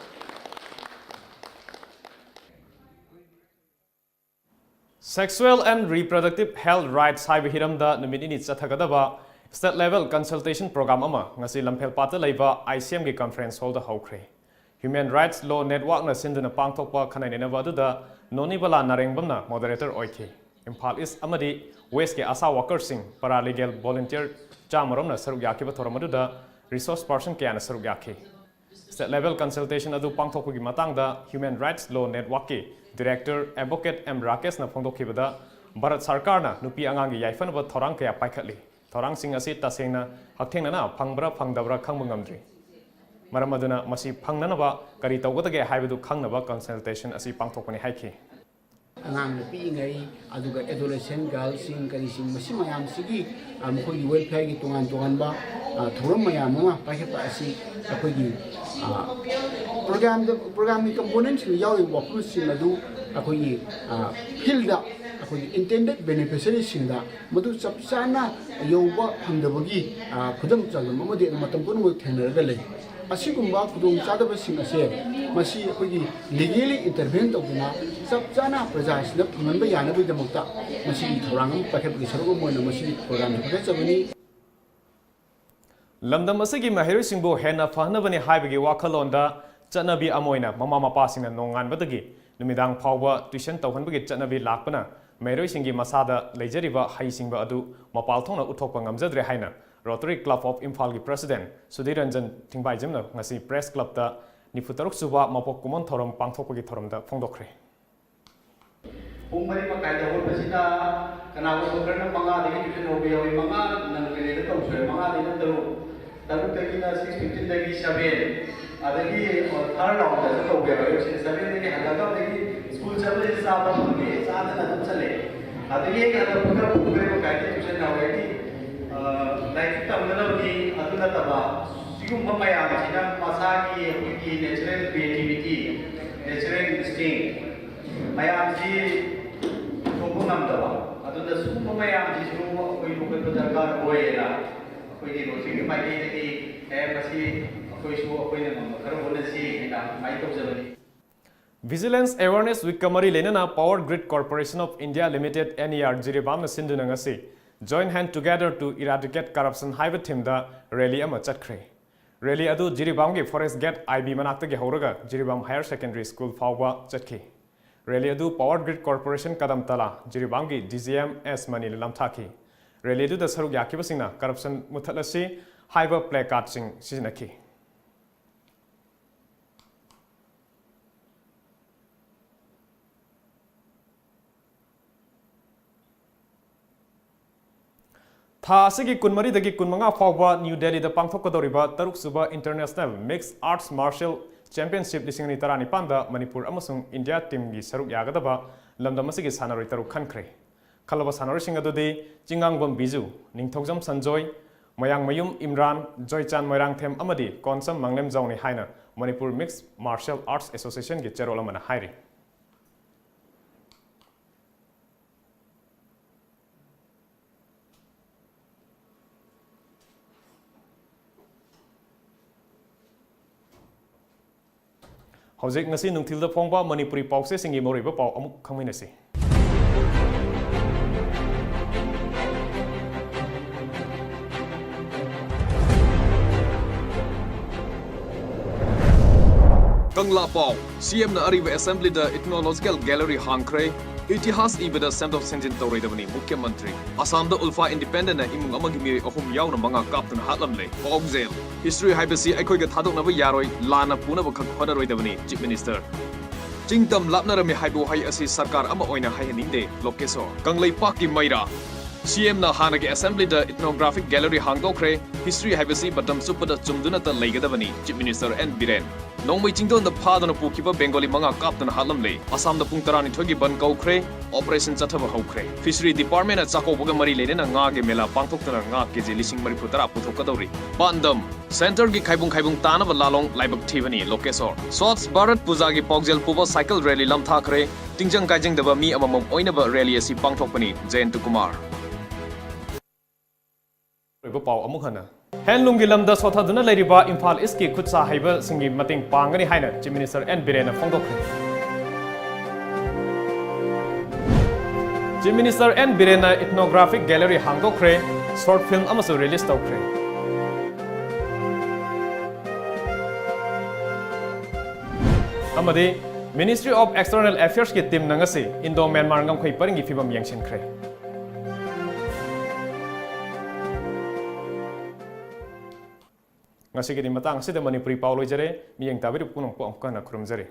Sexual and Reproductive Health Rights ꯍꯥꯏꯕ ꯍꯤꯔꯝꯗ ꯅꯨꯃꯤꯠ ꯅꯤꯅꯤ ꯆꯠꯊꯒꯗꯕ state level consultation program ꯑꯃ ꯉꯁꯤ ꯂꯝꯐꯦꯜꯄꯥꯠꯇ ꯂꯩꯕ I C M ꯒꯤ conference hall ꯗ ꯍꯧꯈ꯭ꯔꯦ꯫ Human Rights Law Network ꯅ ꯁꯤꯟꯗꯨꯅ ꯄꯥꯡꯊꯣꯛꯄ ꯈꯟꯅ ꯅꯩꯅꯕ ꯑꯗꯨꯗ ꯅꯣꯅꯤꯕꯂꯥ ꯅꯥꯔꯦꯡꯕꯝꯅ moderator ꯑꯣꯏꯈꯤ꯫ ꯏꯝꯐꯥꯜ East ꯑꯃꯗꯤ West ꯀꯤ ASHA worker ꯁꯤꯡ, paralegal volunteer ꯆꯥꯝꯃꯔꯣꯝꯅ ꯁꯔꯨꯛ ꯌꯥꯈꯤꯕ ꯊꯧꯔꯝ ꯑꯗꯨꯗ resource person ꯀꯌꯥꯅ ꯁꯔꯨꯛ ꯌꯥꯈꯤ꯫ State level consultation ꯑꯗꯨ ꯄꯥꯡꯊꯣꯛꯄꯒꯤ ꯃꯇꯥꯡꯗ Human Rights Law Network ꯀꯤ director, advocate M ꯔꯥꯀꯦꯁꯅ ꯐꯣꯡꯗꯣꯛꯈꯤꯕꯗ, ꯚꯥꯔꯠ ꯁꯔꯀꯥꯔꯅ ꯅꯨꯄꯤ ꯑꯉꯥꯡꯒꯤ ꯌꯥꯏꯐꯅꯕ ꯊꯧꯔꯥꯡ ꯀꯌꯥ ꯄꯥꯏꯈꯠꯂꯤ꯫ ꯊꯧꯔꯥꯡꯁꯤꯡ ꯑꯁꯤ ꯇꯁꯦꯡꯅ ꯍꯛꯊꯦꯡꯅꯅ ꯐꯪꯕ꯭ꯔꯥ ꯐꯪꯗꯕ꯭ꯔꯥ ꯈꯪꯕ ꯉꯝꯗ꯭ꯔꯤ꯫ ꯃꯔꯝ ꯑꯗꯨꯅ ꯃꯁꯤ ꯐꯪꯅꯅꯕ ꯀꯔꯤ ꯇꯧꯒꯗꯒꯦ ꯍꯥꯏꯕꯗꯨ ꯈꯪꯅꯕ consultation ꯑꯁꯤ ꯄꯥꯡꯊꯣꯛꯄꯅꯤ ꯍꯥꯏꯈꯤ꯫ ꯑꯉꯥꯡꯅ ꯄꯤꯛꯏꯉꯩ, ꯑꯗꯨꯒ adolescent girl ꯁꯤꯡ ꯀꯔꯤꯁꯤꯡ, ꯃꯁꯤ ꯃꯌꯥꯝꯁꯤꯒꯤ, ꯑ, ꯃꯈꯣꯏꯒꯤ welfare ꯒꯤ ꯇꯣꯉꯥꯟ ꯇꯣꯉꯥꯟꯕ, ꯑ, ꯊꯧꯔꯝ ꯃꯌꯥꯝ ꯑꯃ ꯄꯥꯏꯈꯠꯄ ꯑꯁꯤ ꯑꯩꯈꯣꯏꯒꯤ, ꯑ, program ꯗ, program ꯒꯤ component ꯁꯤꯡꯗ ꯌꯥꯎꯔꯤꯕ ꯋꯥꯐꯝꯁꯤꯡ ꯑꯗꯨ ꯑꯩꯈꯣꯏꯒꯤ, ꯑ, field ꯗ ꯑꯩꯈꯣꯏꯒꯤ intended beneficiary ꯁꯤꯡꯗ ꯃꯗꯨ ꯆꯞ ꯆꯥꯅ ꯌꯧꯕ ꯐꯪꯗꯕꯒꯤ, ꯑ, ꯈꯨꯗꯝ ꯆꯥꯡꯗꯝ ꯑꯃꯗꯤ ꯃꯇꯝ ꯄꯨꯝꯅꯃꯛ ꯊꯦꯡꯅꯔꯒ ꯂꯩ꯫ ꯑꯁꯤꯒꯨꯝꯕ ꯈꯨꯗꯣꯡꯆꯥꯗꯕꯁꯤꯡ ꯑꯁꯦ ꯃꯁꯤ ꯑꯩꯈꯣꯏꯒꯤ legally intervene ꯇꯧꯗꯨꯅ ꯆꯞ ꯆꯥꯅ ꯄ꯭ꯔꯖꯥꯁꯤꯡꯗ ꯐꯪꯍꯟꯕ ꯌꯥꯅꯕꯒꯤꯗꯃꯛꯇ ꯃꯁꯤꯒꯤ ꯊꯧꯔꯥꯡ ꯑꯃ ꯄꯥꯏꯈꯠꯄꯒꯤ ꯁꯔꯨꯛ ꯑꯃ ꯑꯣꯏꯅ ꯃꯁꯤꯒꯤ program ꯁꯤ ꯄꯥꯏꯈꯠꯆꯕꯅꯤ꯫ ꯂꯝꯗꯝ ꯑꯁꯤꯒꯤ ꯃꯍꯩꯔꯣꯏꯁꯤꯡꯕꯨ ꯍꯦꯟꯅ ꯐꯍꯟꯅꯕꯅꯤ ꯍꯥꯏꯕꯒꯤ ꯋꯥꯈꯜꯂꯣꯟꯗ ꯆꯠꯅꯕꯤ ꯑꯃ ꯑꯣꯏꯅ ꯃꯃꯥ ꯃꯄꯥꯁꯤꯡꯅ ꯅꯣꯡꯉꯥꯟꯕꯗꯒꯤ ꯅꯨꯃꯤꯗꯥꯡ ꯐꯥꯎꯕ tuition ꯇꯧꯍꯟꯕꯒꯤ ꯆꯠꯅꯕꯤ ꯂꯥꯛꯄꯅ ꯃꯍꯩꯔꯣꯏꯁꯤꯡꯒꯤ ꯃꯁꯥꯗ ꯂꯩꯖꯔꯤꯕ ꯍꯩꯁꯤꯡꯕ ꯑꯗꯨ ꯃꯄꯥꯜ ꯊꯣꯛꯅ ꯎꯠꯊꯣꯛꯄ ꯉꯝꯖꯗ꯭ꯔꯦ ꯍꯥꯏꯅ Rotary Club of Imphal ꯒꯤ president ꯁꯨꯙꯤꯔ ꯔꯟꯖꯟ ꯊꯤꯡꯕꯥꯏꯖꯝꯅ ꯉꯁꯤ press club ꯇ ꯅꯤꯐꯨ ꯇꯔꯨꯛ ꯁꯨꯕ ꯃꯄꯣꯛ ꯀꯨꯝꯑꯣꯟ ꯊꯧꯔꯝ ꯄꯥꯡꯊꯣꯛꯄꯒꯤ ꯊꯧꯔꯝꯗ ꯐꯣꯡꯗꯣꯛꯈ꯭ꯔꯦ꯫ ꯄꯨꯡ ꯃꯔꯤ ꯃꯈꯥꯏꯗ ꯍꯧꯒꯠꯄꯁꯤꯗ ꯀꯅꯥꯒꯨꯝꯕ ꯈꯔꯅ ꯃꯉꯥꯗꯒꯤ tuition ꯍꯧꯕ ꯌꯥꯎꯏ, ꯃꯉꯥ ꯅꯪꯗ꯭ꯔꯤꯉꯩꯗ ꯇꯧꯕꯁꯨ ꯌꯥꯎꯏ, ꯃꯉꯥꯗꯒꯤꯅ ꯇꯔꯨꯛ, ꯇꯔꯨꯛꯇꯒꯤꯅ six fifteen ꯗꯒꯤ seven, ꯑꯗꯒꯤ third round ꯗꯁꯨ ꯇꯧꯕ ꯌꯥꯎꯏ꯫ ꯁꯤꯗ seven ꯗꯒꯤ ꯍꯜꯂꯒ ꯑꯗꯒꯤ ꯁ꯭ꯀꯨꯜ ꯆꯠꯄꯁꯦ ꯆꯥꯕ ꯐꯪꯉꯦ, ꯆꯥꯗꯅ ꯑꯗꯨꯝ ꯆꯠꯂꯦ꯫ ꯑꯗꯒꯤ ꯑꯩꯅ ꯑꯇꯣꯞꯄ ꯈꯔ ꯄꯨꯈ꯭ꯔꯦ, ꯀꯥꯏꯗ ꯇ꯭ꯌꯨꯁꯟ ꯌꯥꯎꯔꯦ ꯍꯥꯏꯗꯤ, ꯑ, ꯂꯥꯏꯔꯤꯛ ꯇꯝꯒꯗꯕꯅꯤ꯫ ꯑꯗꯨ ꯅꯠꯇꯕ ꯁꯤꯒꯨꯝꯕ ꯃꯌꯥꯝꯁꯤꯅ ꯃꯁꯥꯒꯤ ꯑꯩꯈꯣꯏꯒꯤ natural creativity, natural instinct ꯃꯌꯥꯝꯁꯤ ꯄꯨꯊꯣꯛꯄ ꯉꯝꯗꯕ꯫ ꯑꯗꯨꯅ ꯁꯤꯒꯨꯝꯕ ꯃꯌꯥꯝꯁꯤꯁꯨ ꯑꯩꯈꯣꯏ ꯌꯣꯛꯈꯠꯄ ꯗꯔꯀꯥꯔ ꯑꯣꯏꯌꯦꯅ ꯑꯩꯈꯣꯏꯒꯤ ꯂꯣꯖꯤꯛꯀꯤ ꯃꯥꯏꯀꯩꯗꯒꯤ ꯃꯌꯥꯝ ꯑꯁꯤ ꯑꯩꯈꯣꯏꯁꯨ ꯑꯩꯈꯣꯏꯅ ꯉꯝꯕ ꯈꯔ ꯍꯣꯠꯅꯁꯤ ꯍꯥꯏꯅ ꯑꯗꯨꯃꯥꯏꯅ ꯇꯧꯖꯕꯅꯤ꯫ Vigilance Awareness Weekꯀ ꯃꯔꯤ ꯂꯩꯅꯅ Power Grid Corporation of India Limited, N E R, ꯖꯤꯔꯤꯕꯥꯝꯅ ꯁꯤꯟꯗꯨꯅ ꯉꯁꯤ Join Hand Together to Eradicate Corruption ꯍꯥꯏꯕ themeꯗ rally ꯑꯃ ꯆꯠꯈ꯭ꯔꯦ꯫ Rally ꯑꯗꯨ ꯖꯤꯔꯤꯕꯥꯝꯒꯤ Forest Gate I B ꯃꯅꯥꯛꯇꯒꯤ ꯍꯧꯔꯒ ꯖꯤꯔꯤꯕꯥꯝ Higher Secondary School ꯐꯥꯎꯕ ꯆꯠꯈꯤ꯫ Rally ꯑꯗꯨ Power Grid Corporation ꯀꯗꯝꯇꯂꯥ ꯖꯤꯔꯤꯕꯥꯝꯒꯤ D G M S ꯃꯅꯤꯅ ꯂꯝꯊꯥꯈꯤ꯫ Rally ꯑꯗꯨꯗ ꯁꯔꯨꯛ ꯌꯥꯈꯤꯕꯁꯤꯡꯅ "Corruption ꯃꯨꯊꯠꯂꯁꯤ" ꯍꯥꯏꯕ placardꯁꯤꯡ ꯁꯤꯖꯤꯟꯅꯈꯤ꯫ ꯊꯥ ꯑꯁꯤꯒꯤ ꯀꯨꯟꯃꯔꯤꯗꯒꯤ ꯀꯨꯟꯃꯉꯥ ꯐꯥꯎꯕ ꯅ꯭ꯌꯨ ꯗꯦꯜꯂꯤꯗ ꯄꯥꯡꯊꯣꯛꯀꯗꯧꯔꯤꯕ ꯇꯔꯨꯛꯁꯨꯕ International Mixed Arts Martial Championship ꯂꯤꯁꯤꯡ ꯑꯅꯤ ꯇꯔꯥꯅꯤꯄꯥꯟꯗ ꯃꯅꯤꯄꯨꯔ ꯑꯃꯁꯨꯡ ꯏꯟꯗꯤꯌꯥ teamꯒꯤ ꯁꯔꯨꯛ ꯌꯥꯒꯗꯕ ꯂꯝꯗꯝ ꯑꯁꯤꯒꯤ ꯁꯥꯟꯅꯔꯣꯏ ꯇꯔꯨꯛ ꯈꯟꯈ꯭ꯔꯦ꯫ ꯈꯜꯂꯕ ꯁꯥꯟꯅꯔꯣꯏꯁꯤꯡ ꯑꯗꯨꯗꯤ ꯆꯤꯡꯉꯥꯡꯕꯝ ꯕꯤꯖꯨ, ꯅꯤꯡꯊꯧꯖꯝ ꯁꯟꯖꯣꯏ, ꯃꯌꯥꯡꯃꯌꯨꯝ ꯏꯝꯔꯥꯟ, ꯖꯣꯏꯆꯥꯟ ꯃꯣꯏꯔꯥꯡꯊꯦꯝ ꯑꯃꯗꯤ ꯀꯣꯟꯁꯝ ꯃꯪꯂꯦꯝꯖꯥꯎꯅꯤ ꯍꯥꯏꯅ ꯃꯅꯤꯄꯨꯔ Mixed Martial Arts Associationꯒꯤ ꯆꯦꯔꯣꯜ ꯑꯃꯅ ꯍꯥꯏꯔꯤ꯫ ꯍꯧꯖꯤꯛ ꯉꯁꯤ ꯅꯨꯡꯊꯤꯜꯗ ꯐꯣꯡꯕ ꯃꯅꯤꯄꯨꯔꯤ ꯄꯥꯎꯆꯦꯁꯤꯡꯒꯤ ꯃꯔꯨꯑꯣꯏꯕ ꯄꯥꯎ ꯑꯃꯨꯛ ꯈꯪꯃꯤꯟꯅꯁꯤ꯫ ꯀꯪꯂꯥ ꯄꯥꯎ, CMꯅ ꯑꯔꯤꯕ Assemblyꯗ Ethnological Gallery ꯍꯥꯡꯈ꯭ꯔꯦ꯫ ꯏꯇꯤꯍꯥꯁ ꯏꯕꯗ ꯁꯦꯝꯗꯣꯛ ꯁꯦꯝꯖꯤꯟ ꯇꯧꯔꯣꯏꯗꯕꯅꯤ, ꯃꯨꯈ꯭ꯌ ꯃꯟꯇ꯭ꯔꯤ꯫ ꯑꯁꯥꯝꯗ ꯎꯜꯐꯥ Independentꯅ ꯏꯃꯨꯡ ꯑꯃꯒꯤ ꯃꯤꯑꯣꯏ ꯑꯍꯨꯝ ꯌꯥꯎꯅ ꯃꯉꯥ ꯀꯥꯞꯇꯨꯅ ꯍꯥꯠꯂꯝꯂꯦ꯫ ꯄꯥꯎꯖꯦꯜ, History ꯍꯥꯏꯕꯁꯤ ꯑꯩꯈꯣꯏꯒ ꯊꯥꯗꯣꯛꯅꯕ ꯌꯥꯔꯣꯏ, ꯂꯥꯟꯅ ꯄꯨꯅꯕ ꯈꯛ ꯍꯣꯠꯅꯔꯣꯏꯗꯕꯅꯤ, Chief Minister꯫ ꯆꯤꯡ ꯇꯝ ꯂꯥꯞꯅꯔꯝꯃꯤ ꯍꯥꯏꯕ ꯋꯥꯍꯩ ꯑꯁꯤ ꯁꯔꯀꯥꯔ ꯑꯃ ꯑꯣꯏꯅ ꯍꯥꯏꯍꯟꯅꯤꯡꯗꯦ, ꯂꯣꯀꯦꯁꯣꯔ꯫ ꯀꯪꯂꯩꯄꯥꯛꯀꯤ ꯃꯩꯔꯥ, ꯁꯤ ꯑꯦꯝꯅ ꯍꯥꯟꯅꯒꯤ ꯑꯦꯁꯦꯝꯕ꯭ꯂꯤꯗ ꯏꯊꯅꯣꯒ꯭ꯔꯥꯐꯤꯛ ꯒꯦꯂꯔꯤ ꯍꯥꯡꯗꯣꯛꯈ꯭ꯔꯦ꯫ ꯍꯤꯁꯇ꯭ꯔꯤ ꯍꯥꯏꯕꯁꯤ ꯃꯇꯝ ꯆꯨꯞꯄꯗ ꯆꯨꯝꯗꯨꯅꯇ ꯂꯩꯒꯗꯕꯅꯤ, ꯆꯤꯐ ꯃꯤꯅꯤꯁꯇꯔ ꯑꯦꯟ ꯕꯤꯔꯦꯟ꯫ ꯅꯣꯡꯃꯩ ꯆꯤꯡꯗꯣꯟꯗ ꯐꯥꯗꯨꯅ ꯄꯨꯈꯤꯕ ꯕꯦꯡꯒꯣꯂꯤ ꯃꯉꯥ ꯀꯥꯞꯇꯨꯅ ꯍꯥꯠꯂꯝꯂꯦ꯫ ꯑꯁꯥꯝꯗ ꯄꯨꯡ ꯇꯔꯥꯅꯤꯊꯣꯏꯒꯤ ꯕꯟ ꯀꯧꯈ꯭ꯔꯦ꯫ ꯑꯣꯄꯔꯦꯁꯟ ꯆꯠꯊꯕ ꯍꯧꯈ꯭ꯔꯦ꯫ ꯐꯤꯁꯔꯤ ꯗꯤꯄꯥꯔꯠꯃꯦꯟꯅ ꯆꯥꯛꯀꯧꯕꯒ ꯃꯔꯤ ꯂꯩꯅꯅ ꯉꯥꯒꯤ ꯃꯦꯂꯥ ꯄꯥꯡꯊꯣꯛꯇꯨꯅ ꯉꯥ ꯀꯦꯖꯤ ꯂꯤꯁꯤꯡ ꯃꯔꯤꯐꯨ ꯇꯔꯥ ꯄꯨꯊꯣꯛꯀꯗꯧꯔꯤ꯫ ꯄꯥꯟꯗꯝ, ꯁꯦꯟꯇꯔꯒꯤ ꯈꯥꯏꯕꯨꯡ ꯈꯥꯏꯕꯨꯡ ꯇꯥꯅꯕ ꯂꯥꯂꯣꯡ ꯂꯥꯏꯕꯛ ꯊꯤꯕꯅꯤ, ꯂꯣꯀꯦꯁꯣꯔ꯫ ꯁ꯭ꯋꯥꯆ ꯚꯥꯔꯠ ꯄꯨꯖꯥꯒꯤ ꯄꯥꯎꯖꯦꯜ ꯄꯨꯕ ꯁꯥꯏꯀꯜ ꯔꯦꯂꯤ ꯂꯝꯊꯥꯈ꯭ꯔꯦ꯫ ꯇꯤꯡꯖꯪ ꯀꯥꯏꯖꯪꯗꯕ ꯃꯤ ꯑꯃꯃꯝ ꯑꯣꯏꯅꯕ ꯔꯦꯂꯤ ꯑꯁꯤ ꯄꯥꯡꯊꯣꯛꯄꯅꯤ, ꯖꯌꯟꯇ ꯀꯨꯃꯥꯔ꯫ ꯑꯣꯏꯕ ꯄꯥꯎ ꯑꯃꯨꯛ ꯍꯟꯅ꯫ ꯍꯦꯟꯂꯨꯝꯒꯤ ꯂꯝꯗ ꯁꯣꯊꯗꯨꯅ ꯂꯩꯔꯤꯕ ꯏꯝꯐꯥꯜ ꯏꯁꯀꯤ ꯈꯨꯠ ꯁꯥ ꯍꯩꯕꯁꯤꯡꯒꯤ ꯃꯇꯦꯡ ꯄꯥꯡꯒꯅꯤ ꯍꯥꯏꯅ ꯆꯤꯐ ꯃꯤꯅꯤꯁꯇꯔ ꯑꯦꯟ ꯕꯤꯔꯦꯟꯅ ꯐꯣꯡꯗꯣꯛꯈ꯭ꯔꯦ꯫ ꯆꯤꯐ ꯃꯤꯅꯤꯁꯇꯔ ꯑꯦꯟ ꯕꯤꯔꯦꯟꯅ ꯏꯊꯅꯣꯒ꯭ꯔꯥꯐꯤꯛ ꯒꯦꯂꯔꯤ ꯍꯥꯡꯗꯣꯛꯈ꯭ꯔꯦ, ꯁꯣꯔꯠ ꯐꯤꯜꯝ ꯑꯃꯁꯨ ꯔꯤꯂꯤꯖ ꯇꯧꯈ꯭ꯔꯦ꯫ ꯑꯃꯗꯤ Ministry of External Affairs ꯀꯤ ꯇꯤꯝꯅ ꯉꯁꯤ ꯏꯟꯗꯣ ꯃ꯭ꯌꯥꯟꯃꯥꯔ ꯉꯝꯈꯩ ꯄꯔꯤꯡꯒꯤ ꯐꯤꯕꯝ ꯌꯦꯡꯁꯤꯟꯈ꯭ꯔꯦ꯫ ꯉꯁꯤꯒꯤꯗꯤ ꯃꯇꯥꯡ ꯑꯁꯤꯗ ꯃꯅꯤꯄꯨꯔꯤ ꯄꯥꯎ ꯂꯣꯏꯖꯔꯦ꯫ ꯃꯤꯠꯌꯦꯡ ꯇꯥꯕꯤꯔꯤꯕ ꯄꯨꯝꯅꯃꯛꯄꯨ ꯑꯃꯨꯛꯀ ꯍꯟꯅ ꯈꯨꯔꯨꯝꯖꯔꯤ꯫